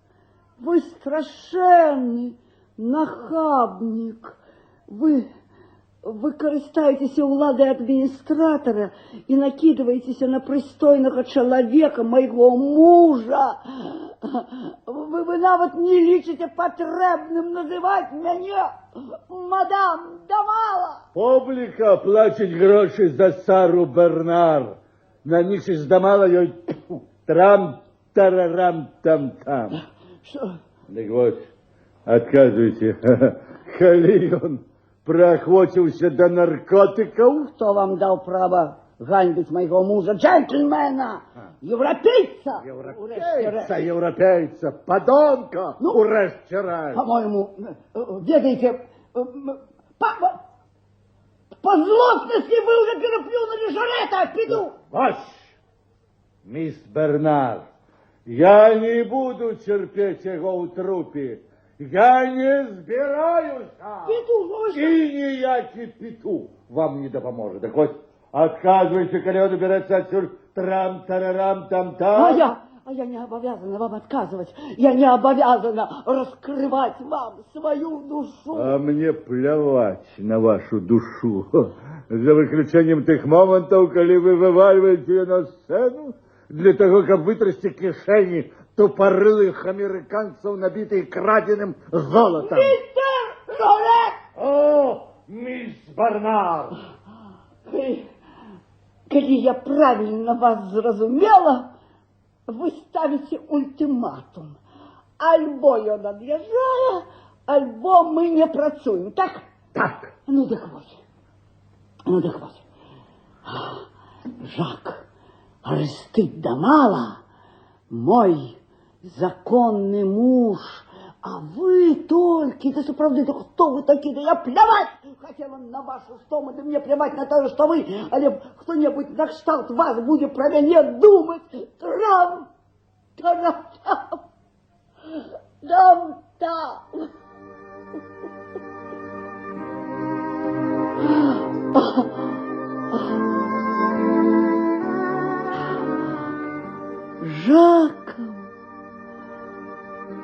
Speaker 2: вы страшэнны нахабнік. Вы карыстаецеся ўладай адміністратара і накідваецеся на прыстойнага чалавека, майго мужа. Вы нават не лічыце патрэбным называць мяне мадам Дамала.
Speaker 3: Публіка плаціць грошы за Сару Бернар. На місіс Дамала ёй трам тарарам там там.
Speaker 2: Што?
Speaker 3: Дык вось, адказвайце, калі ён прыахвоціўся да наркотыкаў?
Speaker 2: Хто вам даў права ганьбіць майго мужа, джэнтльмена, еўрапейца?
Speaker 3: Еўрапейца, еўрапейца, падонка,
Speaker 2: Ну,
Speaker 3: урэшце рэшт.
Speaker 2: Па-мойму, ведаеце, па злоснасці вы ўжо пераплюнулі Жорета, піду.
Speaker 3: Вось, міс Бернар, я не буду цярпець яго ў трупе. Я не збіраюся.
Speaker 2: Піду, ну вы
Speaker 3: І ніякі піту вам не дапаможа. Так вось, адказвайце, калі ён убярэцца адсюль трам-тарарам-там-там.
Speaker 2: А я не абавязана вам адказваць. Я не абавязана раскрываць вам сваю душу.
Speaker 3: А мне пляваць на вашу душу. За выключэннем тых момантаў, калі вы вывальваеце яе на сцэну для таго, каб вытрасці кішэні тупарылых амерыканцаў, набітых крадзеным золатам.
Speaker 2: Містэр Жорет!
Speaker 3: О, міс Бернар!
Speaker 2: Калі я правільна вас зразумела, вы ставіце ультыматум. Альбо ён ад'язджае, альбо мы не працуем, так?
Speaker 3: Так.
Speaker 2: Ну дык вось. Ну дык вось. Жак Арыстыд Дамала, мой законны муж, а вы толькі, да сапраўды, да хто вы такі, да я пляваць хацела на вашу стому, да мне пляваць на тое, што вы, але хто-небудзь накшталт вас будзе пра мяне думаць. Трам, тарам, там, там. Жакам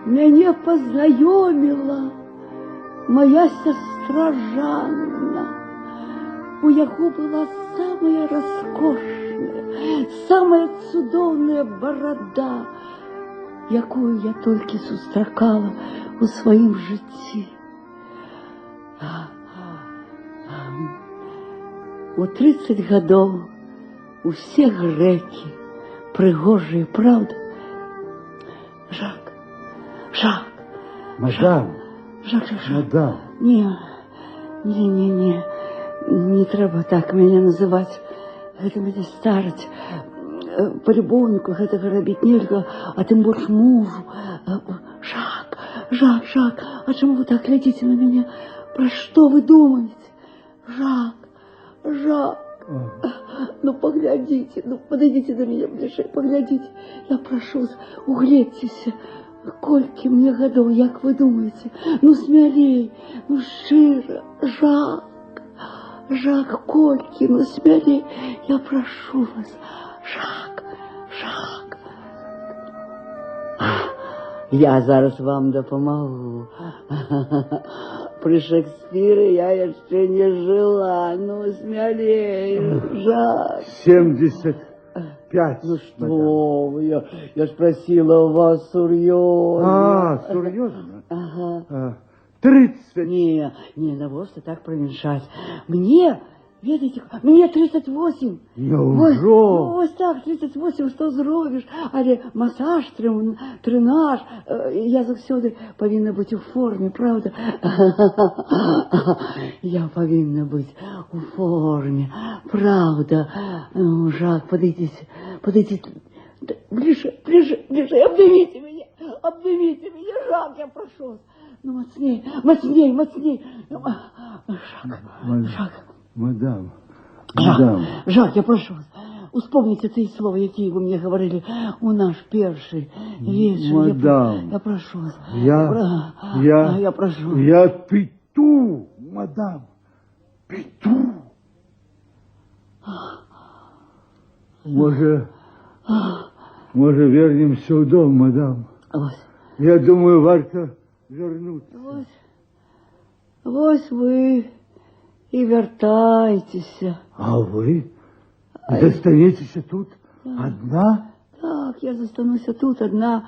Speaker 2: мяне пазнаёміла моя сястра Жанна. У яго была самая раскошная, самая цудоўная барада, якую я толькі сустракала у сваім жыцці. У 30 гадоў усе грэкі прыгожыя, праўда? Жак, Жак,
Speaker 3: Мадам,
Speaker 2: Жак, Жак, Жак.
Speaker 3: мадам.
Speaker 2: Не, не, не, не, не трэба так мяне называць. Гэта мяне старыць. Палюбоўніку гэтага рабіць нельга, а тым больш мужу. Жак, Жак, Жак, а чаму вы так глядзіце на мяне? Пра што вы думаеце? Жак, Жак, ну паглядзіце, ну падыдзіце да мяне бліжэй, паглядзіце. Я прашу вас, угледзьцеся. Колькі мне гадоў, як вы думаеце? Ну смялей, ну шчыра, Жак, Жак, колькі, ну смялей, я прашу вас, Жак, Жак. Я зараз вам дапамагу. Пры Шэкспіры я яшчэ не жыла. Ну, смялей, Жак.
Speaker 3: 75.
Speaker 2: Ну што вы, я ж прасіла ў вас сур'ёзна.
Speaker 3: А, сур'ёзна?
Speaker 2: Ага.
Speaker 3: А, 30.
Speaker 2: Не, не, навошта так прыменшаць? Мне, ведаеце, мне 38.
Speaker 3: Няўжо?
Speaker 2: Вось, ну, вось так, 38, што зробіш? Але масаж, трэнаж, я заўсёды павінна быць у форме, праўда? Я павінна быць у форме, праўда? Ну, Жак, падыдзіце, падыдзіце, бліжэй, бліжэй, бліжэй, абніміце мяне, Жак, я прашу вас. Ну, мацней, мацней, мацней. Жак, Жак.
Speaker 3: Мадам,
Speaker 2: Жак,
Speaker 3: мадам.
Speaker 2: Жак, я прашу вас, успомніце тыя словы, якія вы мне гаварылі ў наш першы вечар.
Speaker 3: Мадам.
Speaker 2: Я прашу вас.
Speaker 3: Я,
Speaker 2: Я прашу.
Speaker 3: Я Піту, мадам, Піту. Можа, вернемся ў дом, мадам?
Speaker 2: Вось,
Speaker 3: Я думаю, варта вярнуцца.
Speaker 2: вось, вось вы і вяртайцеся.
Speaker 3: А вы застанецеся тут адна?
Speaker 2: Так, я застануся тут адна.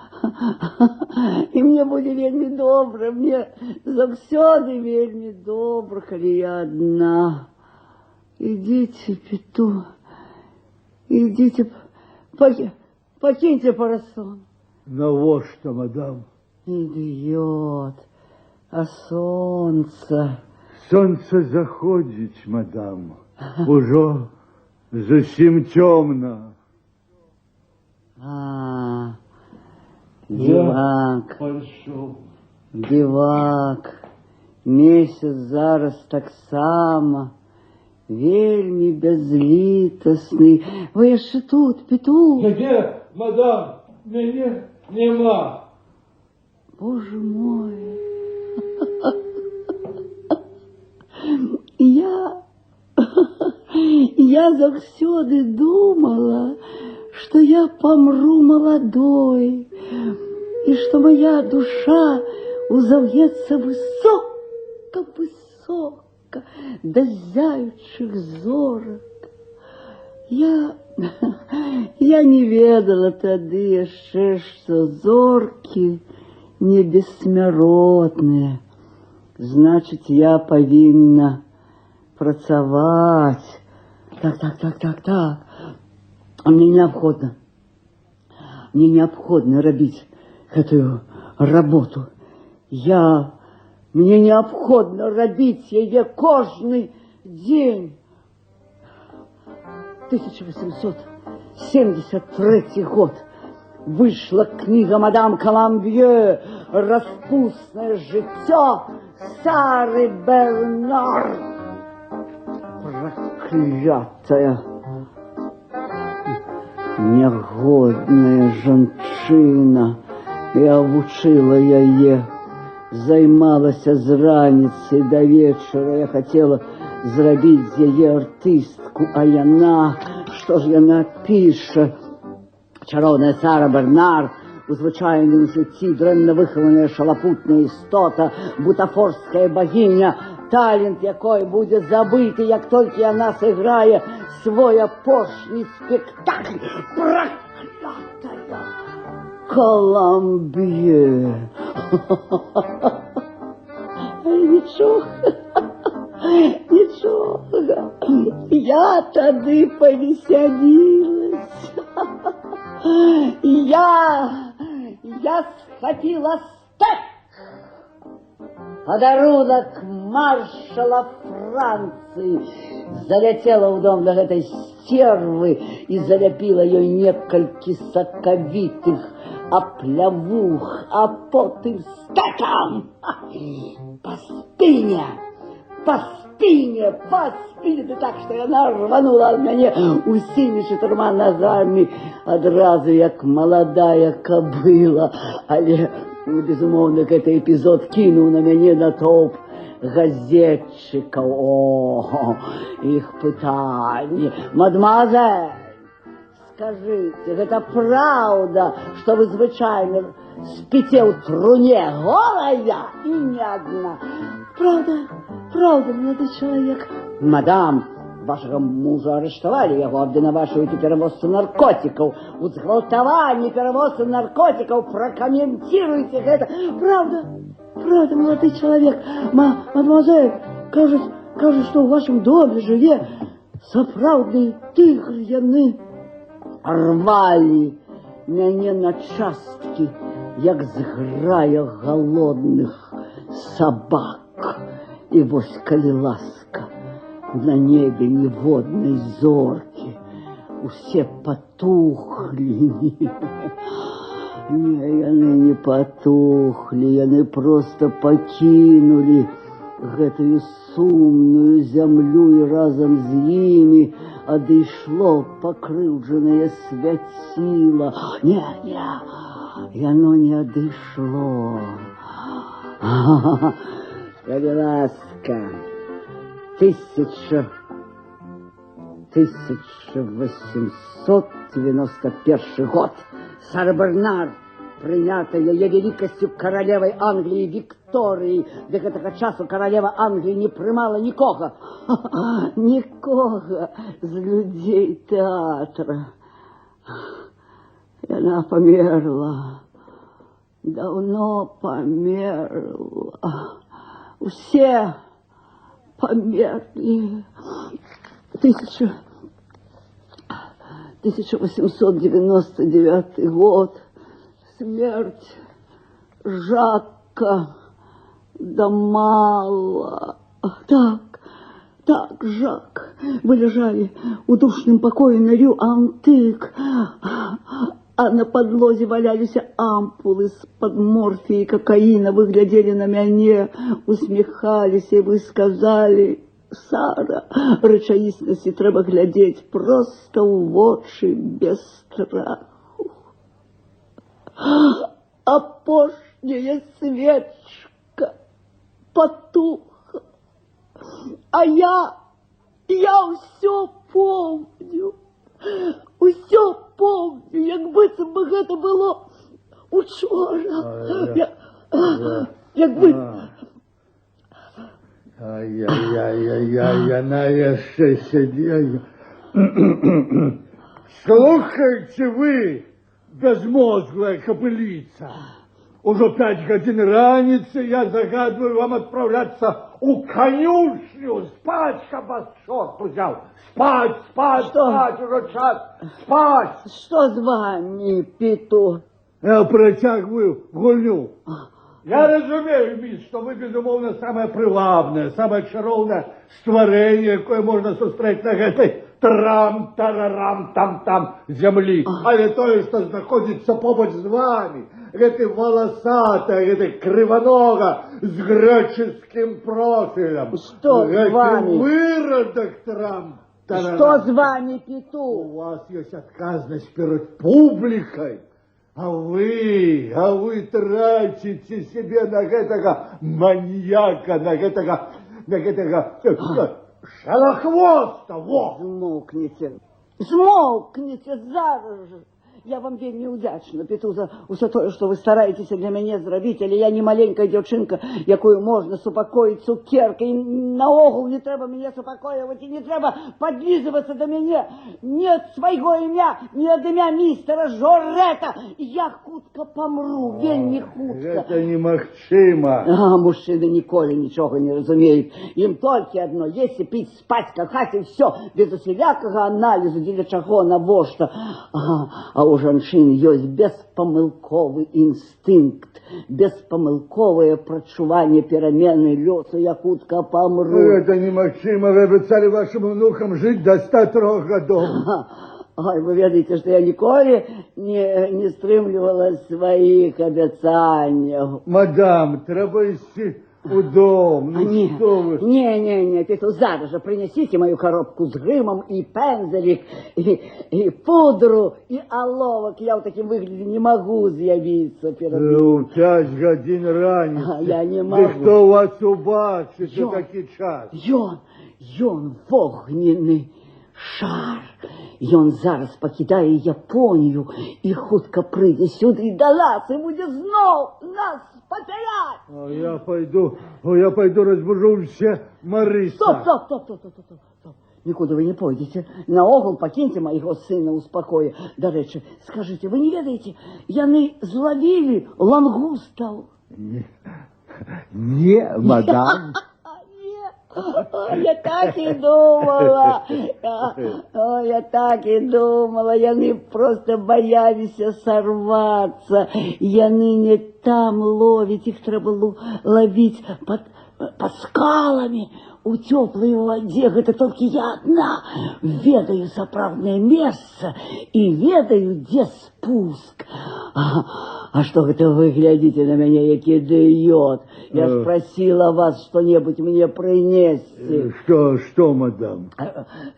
Speaker 2: І мне будзе вельмі добра. Мне заўсёды вельмі добра, калі я адна. Ідзіце, Піту, ідзіце, пакіньце парасон.
Speaker 3: Навошта, мадам?
Speaker 2: Ідыёт, а сонца?
Speaker 3: Сонца заходзіць, мадам. Ужо зусім цёмна.
Speaker 2: А, дзівак,
Speaker 3: Пайшоў.
Speaker 2: дзівак. Месяц зараз таксама вельмі бязлітасны. Вы яшчэ тут, Піту?
Speaker 3: Дзе, мадам? Мяне няма.
Speaker 2: Божа мой. Я заўсёды думала, што я памру маладой, і што моя душа узаўецца высока-высока да зяючых зорак. Я не ведала тады яшчэ, што зоркі не бессмяротныя. Значыць, я павінна працаваць. Так, так, так, так, так. А мне неабходна. Мне неабходна рабіць гэтую работу. Мне неабходна рабіць яе кожны дзень. 1873 год. Выйшла кніга мадам Каламб'е «Распуснае жыццё Сары Бернар». Праклятая, нягодная жанчына. Я вучыла яе, займалася з раніцы да вечара. Я хацела зрабіць з яе артыстку, а яна, што ж яна піша? Чароўная Сара Бернар, у звычайным жыцці дрэнна выхаваная шалапутная істота, бутафорская багіня, талент якой будзе забыты, як толькі яна сыграе свой апошні спектакль. Праклятая Каламб'е. Але нічога, нічога. Я тады павесялілася. Я Я схапіла стэк. Падарунак маршала Францыі. Заляцела ў дом да гэтай стервы і заляпіла ёй некалькі сакавітых аплявух, а потым стэкам па спіне, па спіне, па спіне, да так, што яна рванула ад мяне усімі чатырма нагамі адразу, як маладая кабыла. Але, безумоўна, гэты эпізод кінуў на мяне натоўп газетчыкаў. О, іх пытанні. «Мадэмуазель, скажыце, гэта праўда, што вы звычайна спіце ў труне голая і не адна?» «Праўда, праўда, малады чалавек». «Мадам, вашага мужа арыштавалі, яго абвінавачваюць у перавозцы наркотыкаў, у згвалтаванні, перавозцы наркотыкаў, пракаментируйте гэта». «Праўда, праўда, малады чалавек». «Мадэмуазель, кажуць, што ў вашым доме жыве сапраўдны тыгр». Яны рвалі мяне на часткі, як зграя галодных сабак. І вось, калі ласка, на небе ніводнай зоркі, усе патухлі. Не, яны не патухлі, яны проста пакінулі гэтую сумную зямлю, і разам з імі адышло пакрыўджанае свяціла. Не, не, яно не адышло. Калі ласка, 1891 год. Сара Бернар прынята яе вялікасцю каралевай Англіі Вікторыі. Да гэтага часу каралева Англіі не прымала нікога. Нікога з людзей тэатра. Яна памерла. Даўно памерла. Усе памерлі. 1899 год. Смерць Жака Дамала. Так, так, Жак. Вы ляжалі ў душным пакоі на Рю Антык, а на падлозе валяліся ампулы з-пад морфія і какаіна. Вы глядзелі на мяне, усміхаліся, і вы сказалі: «Сара, рэчаіснасці трэба глядзець проста ў вочы без страху». Апошняя свечка патухла, а я ўсё помню, усё помню, як быццам бы гэта было учора. Як бы.
Speaker 3: Ай-яй-яй-яй, яна яшчэ сядзе. Слухайце вы, бязмозглая кабыліца. Ужо 5 гадзін раніцы, я загадваю вам адпраўляцца ў канюшню, спаць, каб вас чорт узяў. Спаць, спаць,
Speaker 2: Што?
Speaker 3: спаць, ужо час, спаць.
Speaker 2: Што з вамі, Піту?
Speaker 3: Я працягваю гульню. Я разумею, міс, што вы, безумоўна, самае прывабнае, самае чароўнае стварэнне, якое можна сустрэць на гэтай трам-тарарам-там-там зямлі. Але тое, што знаходзіцца побач з вамі, гэты валасаты, гэты крыванога з грэчаскім профілем.
Speaker 2: Што з
Speaker 3: гэты
Speaker 2: вамі?
Speaker 3: вырадак трам.
Speaker 2: Што з вамі, Піту?
Speaker 3: У вас ёсць адказнасць перад публікай. А вы траціце сябе на гэтага маньяка, на гэтага шалахвоста, во!
Speaker 2: Змоўкніце. Змоўкніце зараз жа. Я вам вельмі ўдзячна, Піту, за ўсё тое, што вы стараецеся для мяне зрабіць, але я не маленькая дзяўчынка, якую можна супакоіць цукеркай. Наогул не трэба мяне супакойваць і не трэба падлізвацца да мяне ні ад свайго імя, ні ад імя містэра Жорета. Я хутка памру, вельмі хутка.
Speaker 3: Гэта немагчыма.
Speaker 2: А, мужчыны ніколі нічога не разумеюць. Ім толькі адно: есці, піць, спаць, кахаць, і ўсё, без усялякага аналізу, дзеля чаго, навошта. А У жанчын ёсць беспамылковы інстынкт, беспамылковае прадчуванне перамены лёсу, я хутка памру.
Speaker 3: Гэта немагчыма, вы абяцалі вашым унукам жыць да 103 гадоў.
Speaker 2: Ой, вы ведаеце, што я ніколі не стрымлівала сваіх абяцанняў.
Speaker 3: Мадам, трэба ісці у дом. Ну
Speaker 2: Не,
Speaker 3: што вы?
Speaker 2: не, Пету, зараз жа прынясіце маю каробку з грымам і пэндзлік, і пудру, і аловак. Я ў такім выглядзе не магу з'явіцца перад
Speaker 3: У 5 гадзін раніцы.
Speaker 2: А, я не
Speaker 3: Ды
Speaker 2: магу.
Speaker 3: хто вас убачыць у
Speaker 2: Ён.
Speaker 3: такі час?
Speaker 2: Ён вогненны шар. Ён зараз пакідае Японію і хутка прыйдзе сюды да нас і будзе зноў нас папяляць.
Speaker 3: А я пайду, о, я пайду разбужу ўсе Марыса.
Speaker 2: Стоп, стоп, стоп, стоп, стоп, стоп, стоп. Нікуды вы не пойдзеце. Наогул пакіньце майго сына ў спакоі. Дарэчы, скажыце, вы не ведаеце, яны злавілі лангустаў?
Speaker 3: Не, мадам.
Speaker 2: Не, о, я так і думала. О, я так і думала. Яны проста баяліся сарвацца. Яны не там ловяць, іх трэба лавіць пад скаламі у цёплай вадзе. Гэта толькі я адна ведаю сапраўднае месца і ведаю, дзе спуск. А што гэта вы глядзіце на мяне, як ідыёт? Я ж прасіла вас што-небудзь мне прынесці.
Speaker 3: Што, мадам?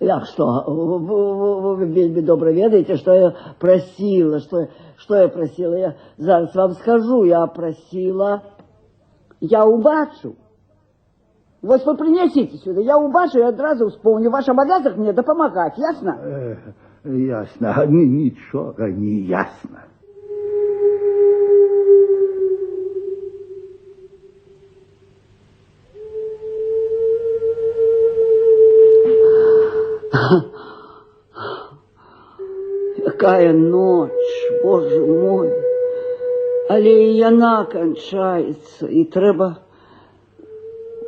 Speaker 2: Як што? Вы вельмі добра ведаеце, што я прасіла, што я прасіла. Я зараз вам скажу, я прасіла, я убачу. Вось вы прынясіце сюды, я убачу і адразу ўспомню. Ваш абавязак мне дапамагаць, ясна?
Speaker 3: Ясна, нічога не ясна.
Speaker 2: Якая ноч, божа мой. Але і яна канчаецца, і трэба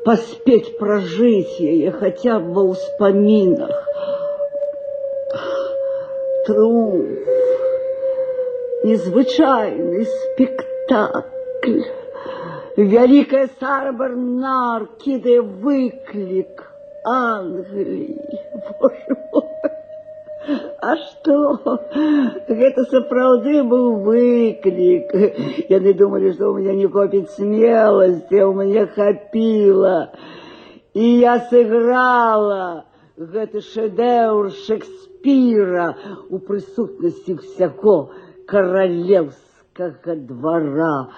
Speaker 2: паспець пражыць яе хаця б ва ўспамінах. Трыумф, незвычайны спектакль. Вялікая Сара Бернар кідае выклік Англіі. Божа мой. А што? Гэта сапраўды быў выклік. Яны думалі, што ў мяне не хопіць смеласці, а ў мяне хапіла. І я сыграла гэты шэдэўр Шэкспіра у прысутнасці ўсяго каралеўскага двара.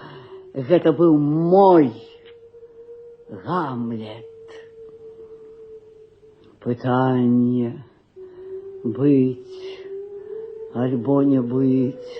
Speaker 2: Гэта быў мой Гамлет. Пытанне: быць альбо не быць,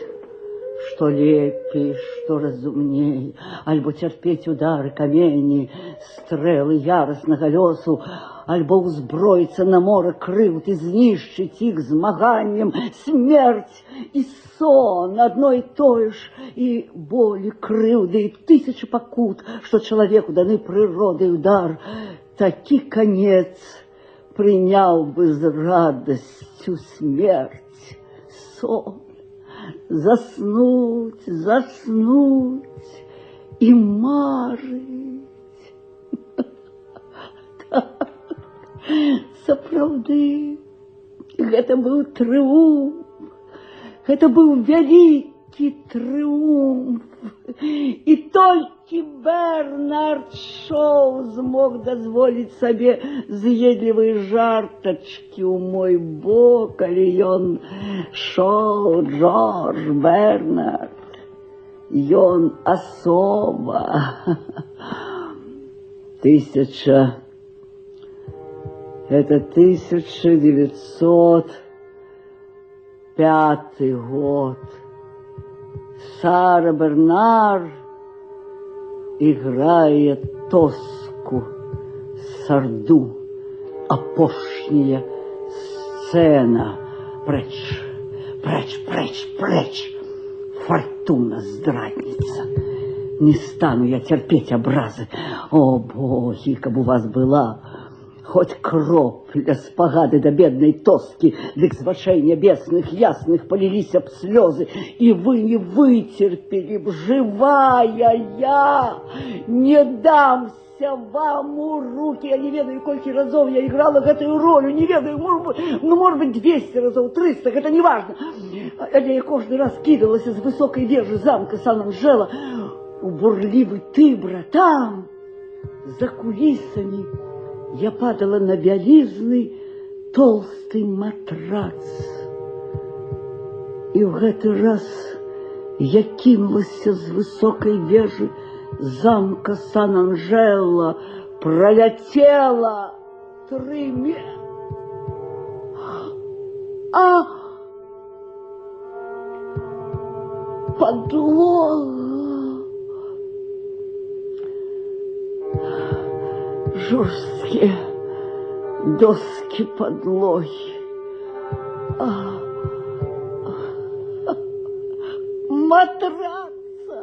Speaker 2: што лепей, што разумней, альбо цярпець удары, камені, стрэлы яраснага лёсу, альбо ўзброіцца на мора крыўд і знішчыць іх змаганнем, смерць і сон адно і тое ж, і болі, крыўды, і тысячы пакут, што чалавеку даны прыродай у дар. Такі канец прыняў бы з радасцю смерць, сон, заснуць, заснуць і марыць. Так, сапраўды, гэта быў трыумф, гэта быў вялікі трыумф. І толькі Бернард Шоу змог дазволіць сабе з'едлівыя жартачкі ў мой бок, калі ён Шоу, Джордж Бернард. Ён асоба. Тысяча... Это 1905 год. Сара Бернар играе Тоску, Сарду, апошняя сцэна. Прэч, прэч, прэч, прэч. Фартуна здрадніца. Не стану я цярпець абразы. О, богі, каб у вас была Хоць кропля спагады да беднай Тоскі, дык з вачэй нябесных ясных паліліся б слёзы, і вы не выцерпелі б, жывая я, не дамся вам у рукі. Я не ведаю, колькі разоў я іграла гэтую ролю, не ведаю, может быть, ну, может быть, 200 разоў, 300, гэта не важно. Але я кожны раз кідалася з высокай вежы замка Сан-Анжела у бурлівы Тыбра, там, за кулісамі, я падала на вялізны толсты матрац. І ў гэты раз я кінулася з высокай вежы замка Сан-Анжела, праляцела 3. А падлога жорсткія доски падлогі. А, матраца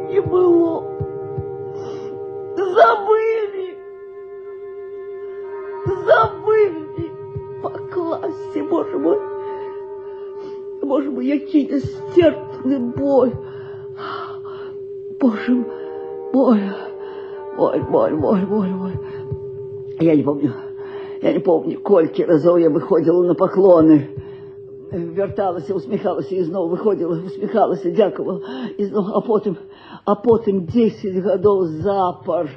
Speaker 2: не было. Забылі. Забылі пакласці, боже мой. Боже мой, які нестерпны боль. Боже мой, боль, боль, боль, боль, боль. Я не помню, колькі разоў я выходзіла на паклоны. Вярталася, усміхалася і зноў выходзіла, усміхалася, дзякавала. І зноў, а потым 10 гадоў запар.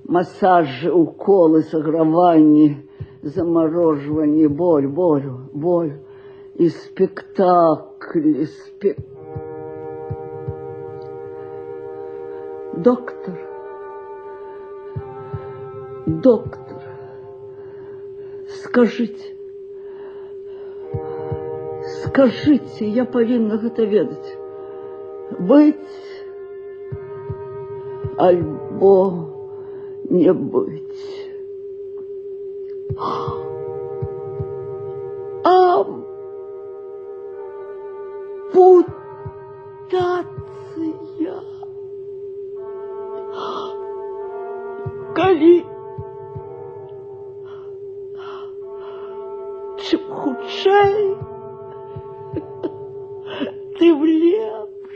Speaker 2: Масажы, уколы, саграванні, замарожванне, боль, боль, боль. І спектаклі, Доктор, доктор, скажыце, скажыце, я павінна гэта ведаць. Быць альбо не быць. Ампутацыя. Калі? Чым хутчэй, тым лепш.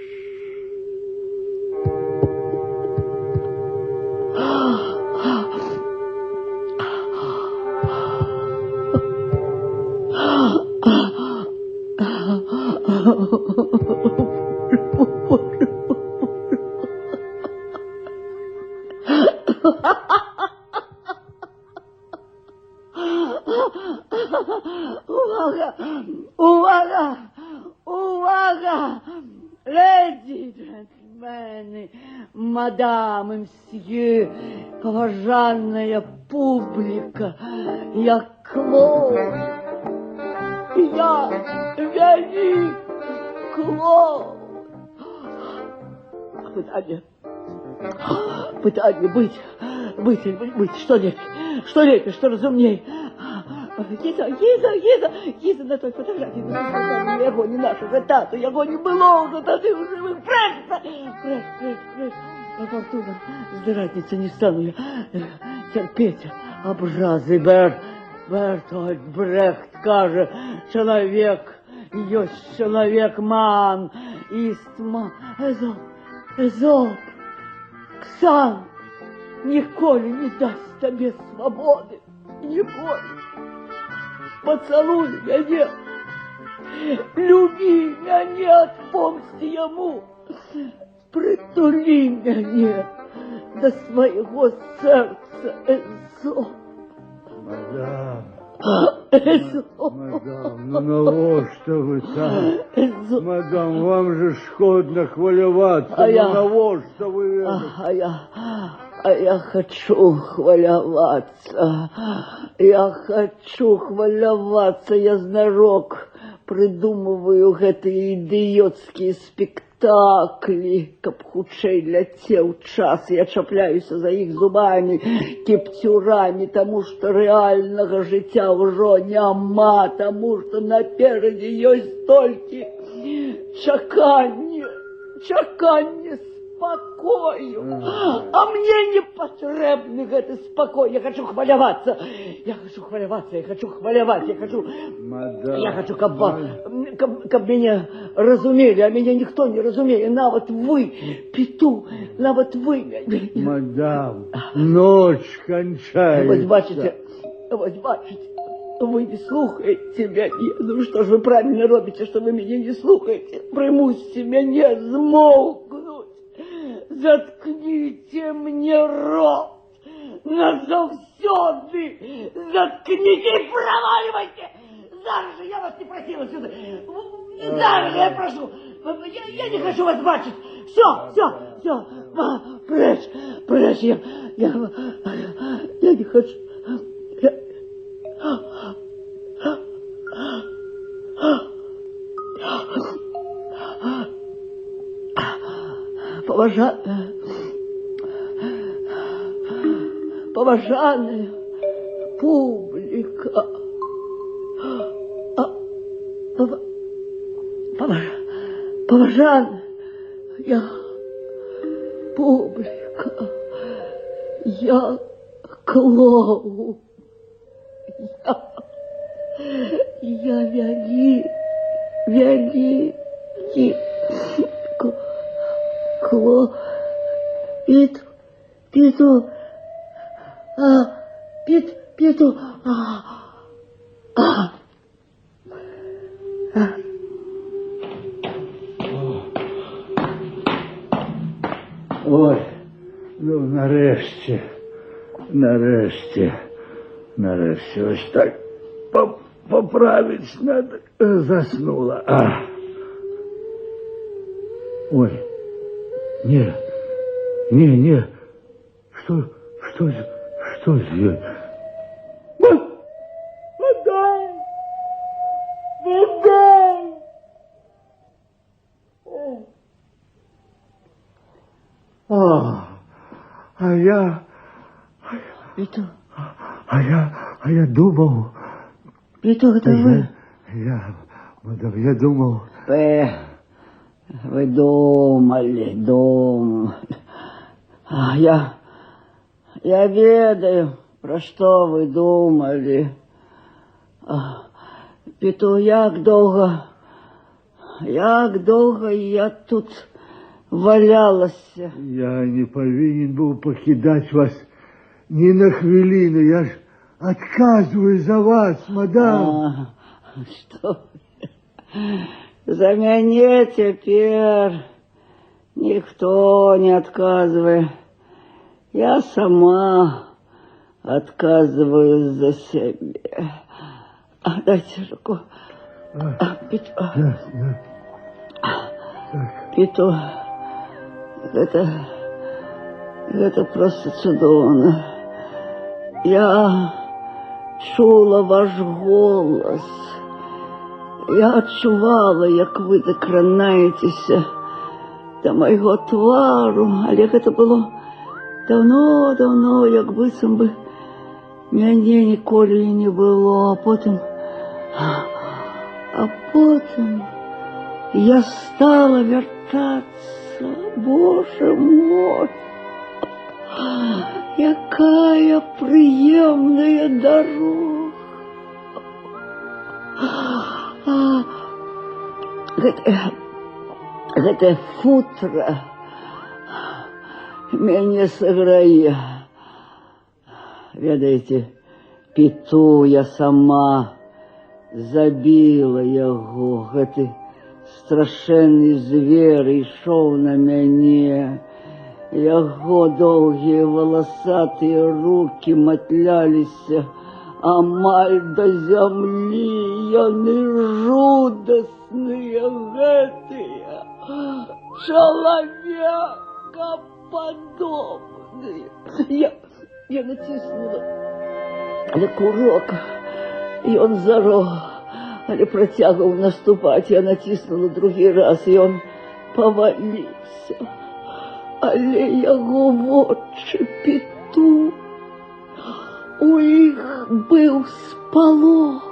Speaker 2: Увага! Увага! Увага! Лэдзі, джэнтльмены, мадам і мсье, паважаная публіка, я клоун. Я вялікі клоун. Пытанне, пытанне быць, быць, быць, быць, што лепей, што лепей, што разумней. Гіза, Гіза, Гіза, Гіза на той фатаграфіі, на той фатаграфіі, яго не нашага тату, яго не было ўжо тады ў жывых. Прэш, прэш, прэш, прэш. А фортуна, здрадніца, не стану я цярпець абразы. Бертольд Брехт кажа, чалавек ёсць чалавек, ман, іст ман. Эзоп, Эзоп, Ксанф ніколі не дасць табе свабоды, ніколі. Пацалуй мяне, любі мяне, адпомсці яму, прытулі мяне да свайго сэрца, Эзоп.
Speaker 3: Мадам,
Speaker 2: Эзоп,
Speaker 3: мадам, ну навошта вы так?
Speaker 2: Эзоп.
Speaker 3: Мадам, вам жа шкодна хвалявацца.
Speaker 2: А
Speaker 3: Ну навошта вы гэта?
Speaker 2: А я хачу хвалявацца. Я хачу хвалявацца. Я знарок прыдумываю гэтыя ідыёцкія спектаклі, каб хутчэй ляцеў час. Я чапляюся за іх зубамі, кіпцюрамі, таму што рэальнага жыцця ўжо няма, таму што наперадзе ёсць толькі чаканне, чаканне. спакою. А мне не патрэбны гэты спакой. Я хачу хвалявацца. Я хачу хвалявацца, я хачу хваляваць, я хачу.
Speaker 3: Мадам.
Speaker 2: Я хачу, каб мяне разумелі, а мяне ніхто не разумее, нават вы, Піту, нават вы мяне.
Speaker 3: Мадам, ноч канчаецца.
Speaker 2: Вось бачыце, вы не слухаеце мяне. Ну што ж, вы правільна робіце, што вы мяне не слухаеце. Прымусьце мяне змоўкнуць. Заткніце мне рот. Назаўсёды. Заткніце і правальвайце. Зараз жа, я вас не прасіла сюды. Зараз жа я прашу. Я не хачу вас бачыць. Усё, усё, усё. Прэч, прэч. Я не хачу. Я. Паважаная публіка. Паважаная публіка. Я клоун. Я вялікі кло, пит, піту, а, пит, піту, а, а.
Speaker 3: Ой, ну нарэшце, нарэшце, нарэшце, вось так паправіць надо, заснула. А. Ой, не, не, не, што з ёй? Мадам! Мадам! А я,
Speaker 2: Піту,
Speaker 3: а я думаў,
Speaker 2: Піту, гэта вы?
Speaker 3: Я, мадам, я думаў,
Speaker 2: Вы думалі, думалі. А я ведаю, пра што вы думалі. Піту, як доўга я тут валялася?
Speaker 3: Я не павінен быў пакідаць вас ні на хвіліну. Я ж адказваю за вас, мадам.
Speaker 2: А, што? За мяне цяпер ніхто не адказвае. Я сама адказваю за сябе. Дайце руку. Піту, Піту, гэта проста цудоўна. Я чула ваш голас. Я адчувала, як вы дакранаецеся да майго твару, але гэта было даўно-даўно, як быццам бы мяне ніколі і не было, а потым я стала вяртацца. Божа мой, якая прыемная дарога! Гэтае футра мяне саграе. Ведаеце, Піту, я сама забіла яго. Гэты страшэнны звер ішоў на мяне. Яго доўгія валасатыя рукі матляліся амаль да зямлі. Яны жудасныя, гэтыя чалавекападобныя. Я націснула на курок, і ён зарог, але працягваў наступаць. Я націснула другі раз, і ён паваліўся. Але яго вочы, Піту, у іх быў спалох.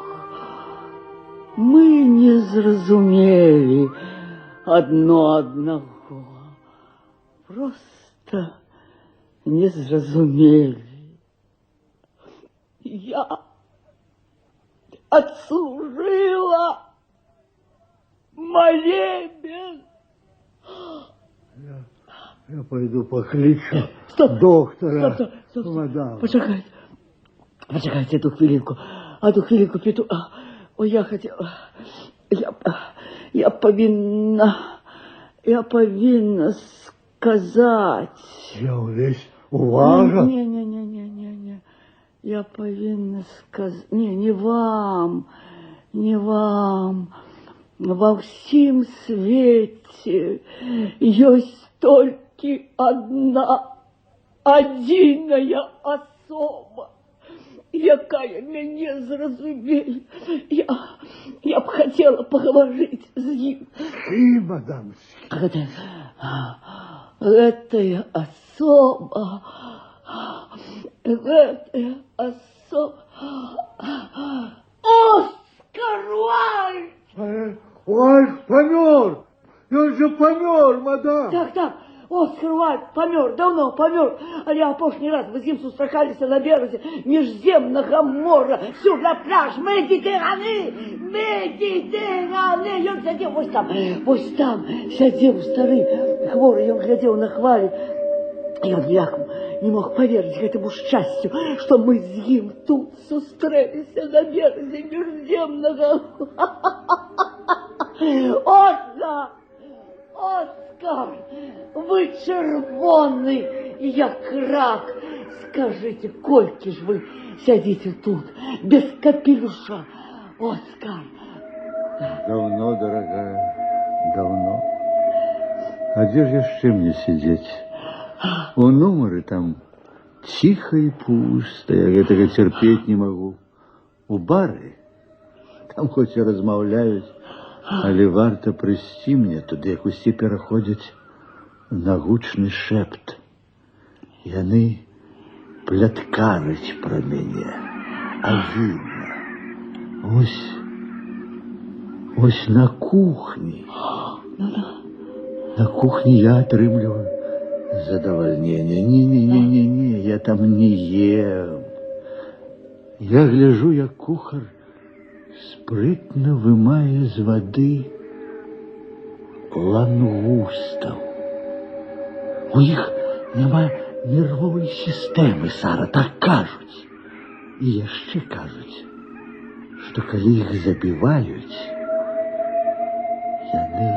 Speaker 2: Мы не зразумелі адно аднаго. Проста не зразумелі. Я отслужила молебен.
Speaker 3: Я пайду паклічу
Speaker 2: Стоп!
Speaker 3: доктара.
Speaker 2: Стоп, стоп, стоп.
Speaker 3: Мадам.
Speaker 2: Пачакайце. Пачакайце адну хвілінку. Адну хвілінку, Пету. Ой, я хацела. Я павінна сказаць.
Speaker 3: Я ўвесь увага.
Speaker 2: Не, не, не, не, не, не. Я павінна сказаць. Не, не вам, не вам. Ва ўсім свеце ёсць толькі адна, адзіная асоба, якая мяне зразумее. Я б хацела пагаварыць з ім.
Speaker 3: І, мадам,
Speaker 2: Гэтая асоба, гэтая асоба, Оскар Уайльд!
Speaker 3: Уайльд памёр! Ён жа памёр, мадам!
Speaker 2: Так, Оскар Уайльд памёр, даўно памёр, але апошні раз мы з ім сустракаліся на беразе Міжземнага мора, sur la plage Méditerranée, Méditerranée. Ён сядзеў вось там, сядзеў стары, хворы, ён глядзеў на хвалі. І ён ніяк не мог паверыць гэтаму шчасцю, што мы з ім тут сустрэліся на беразе Міжземнага. Оскар! Оскар! Вы чырвоны, як рак. Скажыце, колькі ж вы сядзіце тут, без капелюша? Оскар!
Speaker 3: Даўно, дарагая, даўно. А дзе ж яшчэ мне сядзець? У нумары там ціха і пуста, я гэтага цярпець не магу. У бары там хоць і размаўляюць, але варта прыйсці мне туды, як усе пераходзяць на гучны шэпт. Яны пляткараць пра мяне, агідна. Вось на кухні я атрымліваю задавальненне. Не-не-не-не-не, я там не ем. Я гляжу, як кухар спрытна вымае з вады лангустаў. У іх няма нервовай сістэмы, Сара, так кажуць. І яшчэ кажуць, што калі іх забіваюць, яны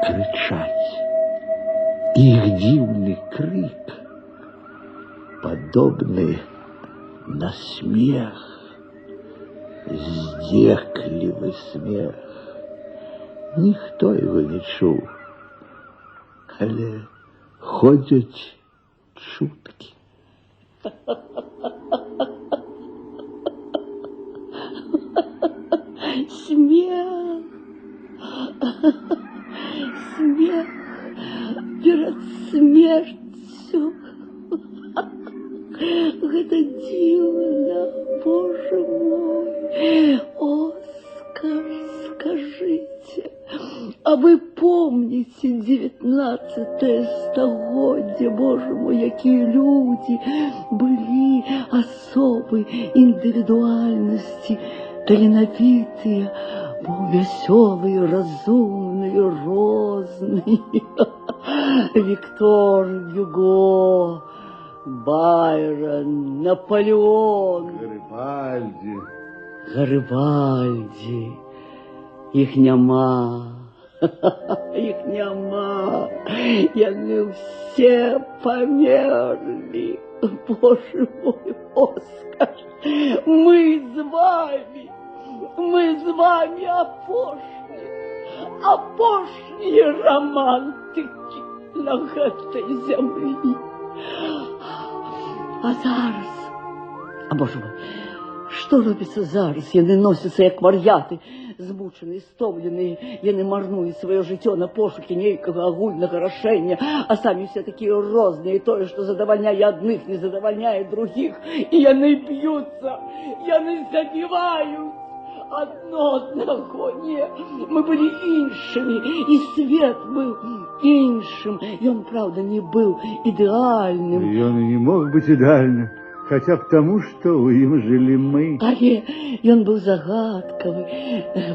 Speaker 3: крычаць. Іх дзіўны крык падобны на смех, здзеклівы смех. Ніхто яго не чуў, але ходзяць чуткі.
Speaker 2: Смех! Смех перад смерцю. Гэта дзіўна, божа мой. Оскар, скажыце, а вы помніце 19 стагоддзе, божа мой, якія людзі былі, асобы, індывідуальнасці, таленавітыя, бо вясёлыя, разумныя, розныя. Віктор Гюго, Байрон, Наполеон,
Speaker 3: Гарыбальдзі.
Speaker 2: Гарыбальдзі. Іх няма. Іх няма. Яны ўсе памерлі. Божа мой, Оскар, мы з вамі апошнія, апошнія рамантыкі на гэтай зямлі. А зараз, а божа мой, што робіцца зараз? Яны носяцца як вар'яты, змучаныя, стомленыя, яны марнуюць сваё жыццё на пошукі нейкага агульнага рашэння, а самі ўсе такія розныя, і тое, што задавальняе адных, не задавальняе другіх, і яны б'юцца, яны забіваюць. адно аднаго, не, мы былі іншымі, і свет быў іншым. Ён, праўда, не быў ідэальным.
Speaker 3: Ён і не мог быць ідэальным, хаця б таму, што ў ім жылі мы.
Speaker 2: Але ён быў загадкавы,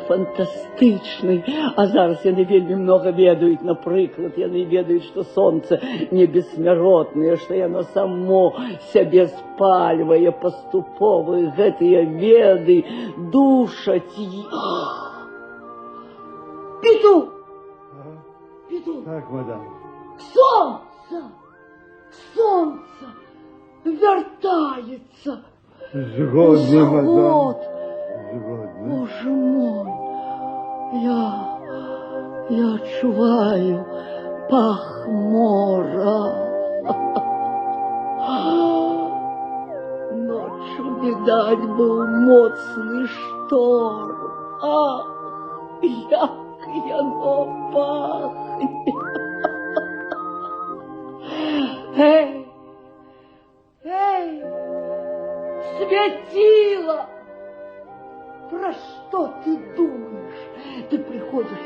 Speaker 2: фантастычны. А зараз яны вельмі многа ведаюць. Напрыклад, яны ведаюць, што сонца не бессмяротнае, што яно само сябе спальвае паступова. І гэтыя веды душаць іх. Піту! Піту!
Speaker 3: Так, мадам.
Speaker 2: Сонца! Сонца вяртаецца!
Speaker 3: Згодна, мадам.
Speaker 2: Усход!
Speaker 3: Згодна.
Speaker 2: Божа мой, я адчуваю пах мора. Ноччу, відаць, быў моцны шторм. Ах, як яно пахне. Эй, эй, свяціла! Пра што ты думаеш? Ты прыходзіш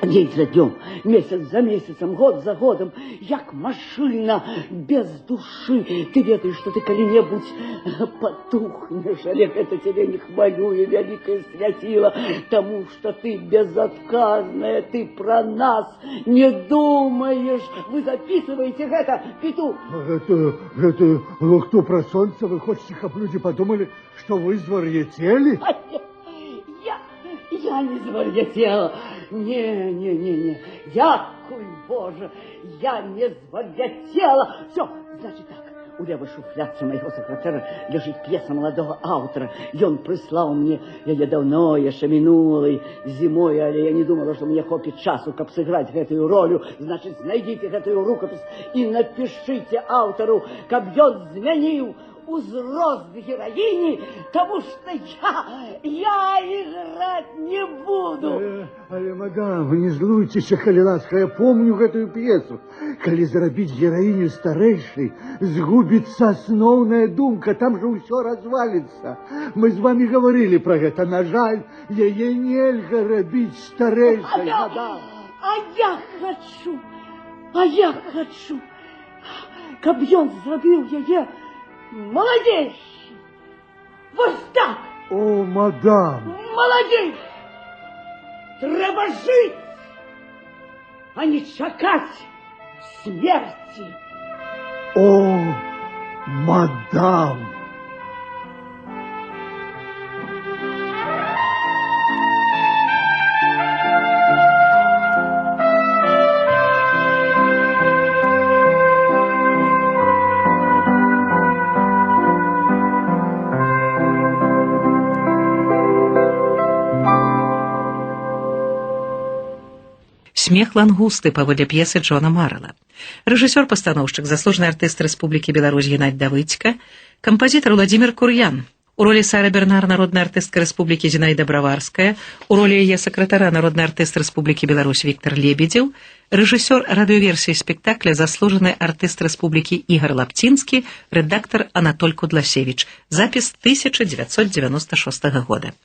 Speaker 2: дзень за днём, месяц за месяцам, год за годам, як машына без душы. Ты ведаеш, што ты калі-небудзь патухнеш, але гэта цябе не хвалюе, вялікае свяціла, таму што ты безадказная, ты пра нас не думаеш. Вы запісваеце гэта, Піту?
Speaker 3: Гэтую лухту пра сонца вы хочаце, каб людзі падумалі, што вы звар'яцелі?
Speaker 2: Я не звар'яцела. Не, не, не, не. Дзякуй, Божа, я не звар'яцела. Усё, значыць так. У левай шуфлядцы майго сакратара ляжыць п'еса маладога аўтара. Ён прыслаў мне яе даўно, яшчэ мінулай зімой, але я не думала, што мне хопіць часу, каб сыграць гэтую ролю. Значыць, знайдзіце гэтую рукапіс і напішыце аўтару, каб ён змяніў узрост гераіні, таму што я іграць не буду.
Speaker 3: Але, мадам, вы не злуйцеся, калі ласка, я помню гэтую п'есу. Калі зрабіць гераіню старэйшай, згубіцца асноўная думка, там жа ўсё разваліцца. Мы з вамі гаварылі пра гэта. На жаль, яе нельга рабіць старэйшай, мадам.
Speaker 2: А я хачу, каб ён зрабіў яе маладзейшай. Вось так.
Speaker 3: О, мадам.
Speaker 2: Маладзейшай. Трэба жыць, а не чакаць смерці.
Speaker 3: О, мадам.
Speaker 1: «Смех лангусты» паводле п'есы Джона Маррела. Рэжысёр-пастаноўшчык, заслужаны артыст Рэспублікі Беларусь Геннадзь Давыдзька, кампазітар Уладзімір Кур'ян. У ролі Сары Бернар народная артыстка Рэспублікі Зінаіда Браварская, у ролі яе сакратара народны артыст Рэспублікі Беларусь Віктар Лебедзеў, рэжысёр радыёверсіі спектакля заслужаны артыст Рэспублікі Ігар Лапцінскі, рэдактар Анатоль Кудласевіч. Запіс 1996 года.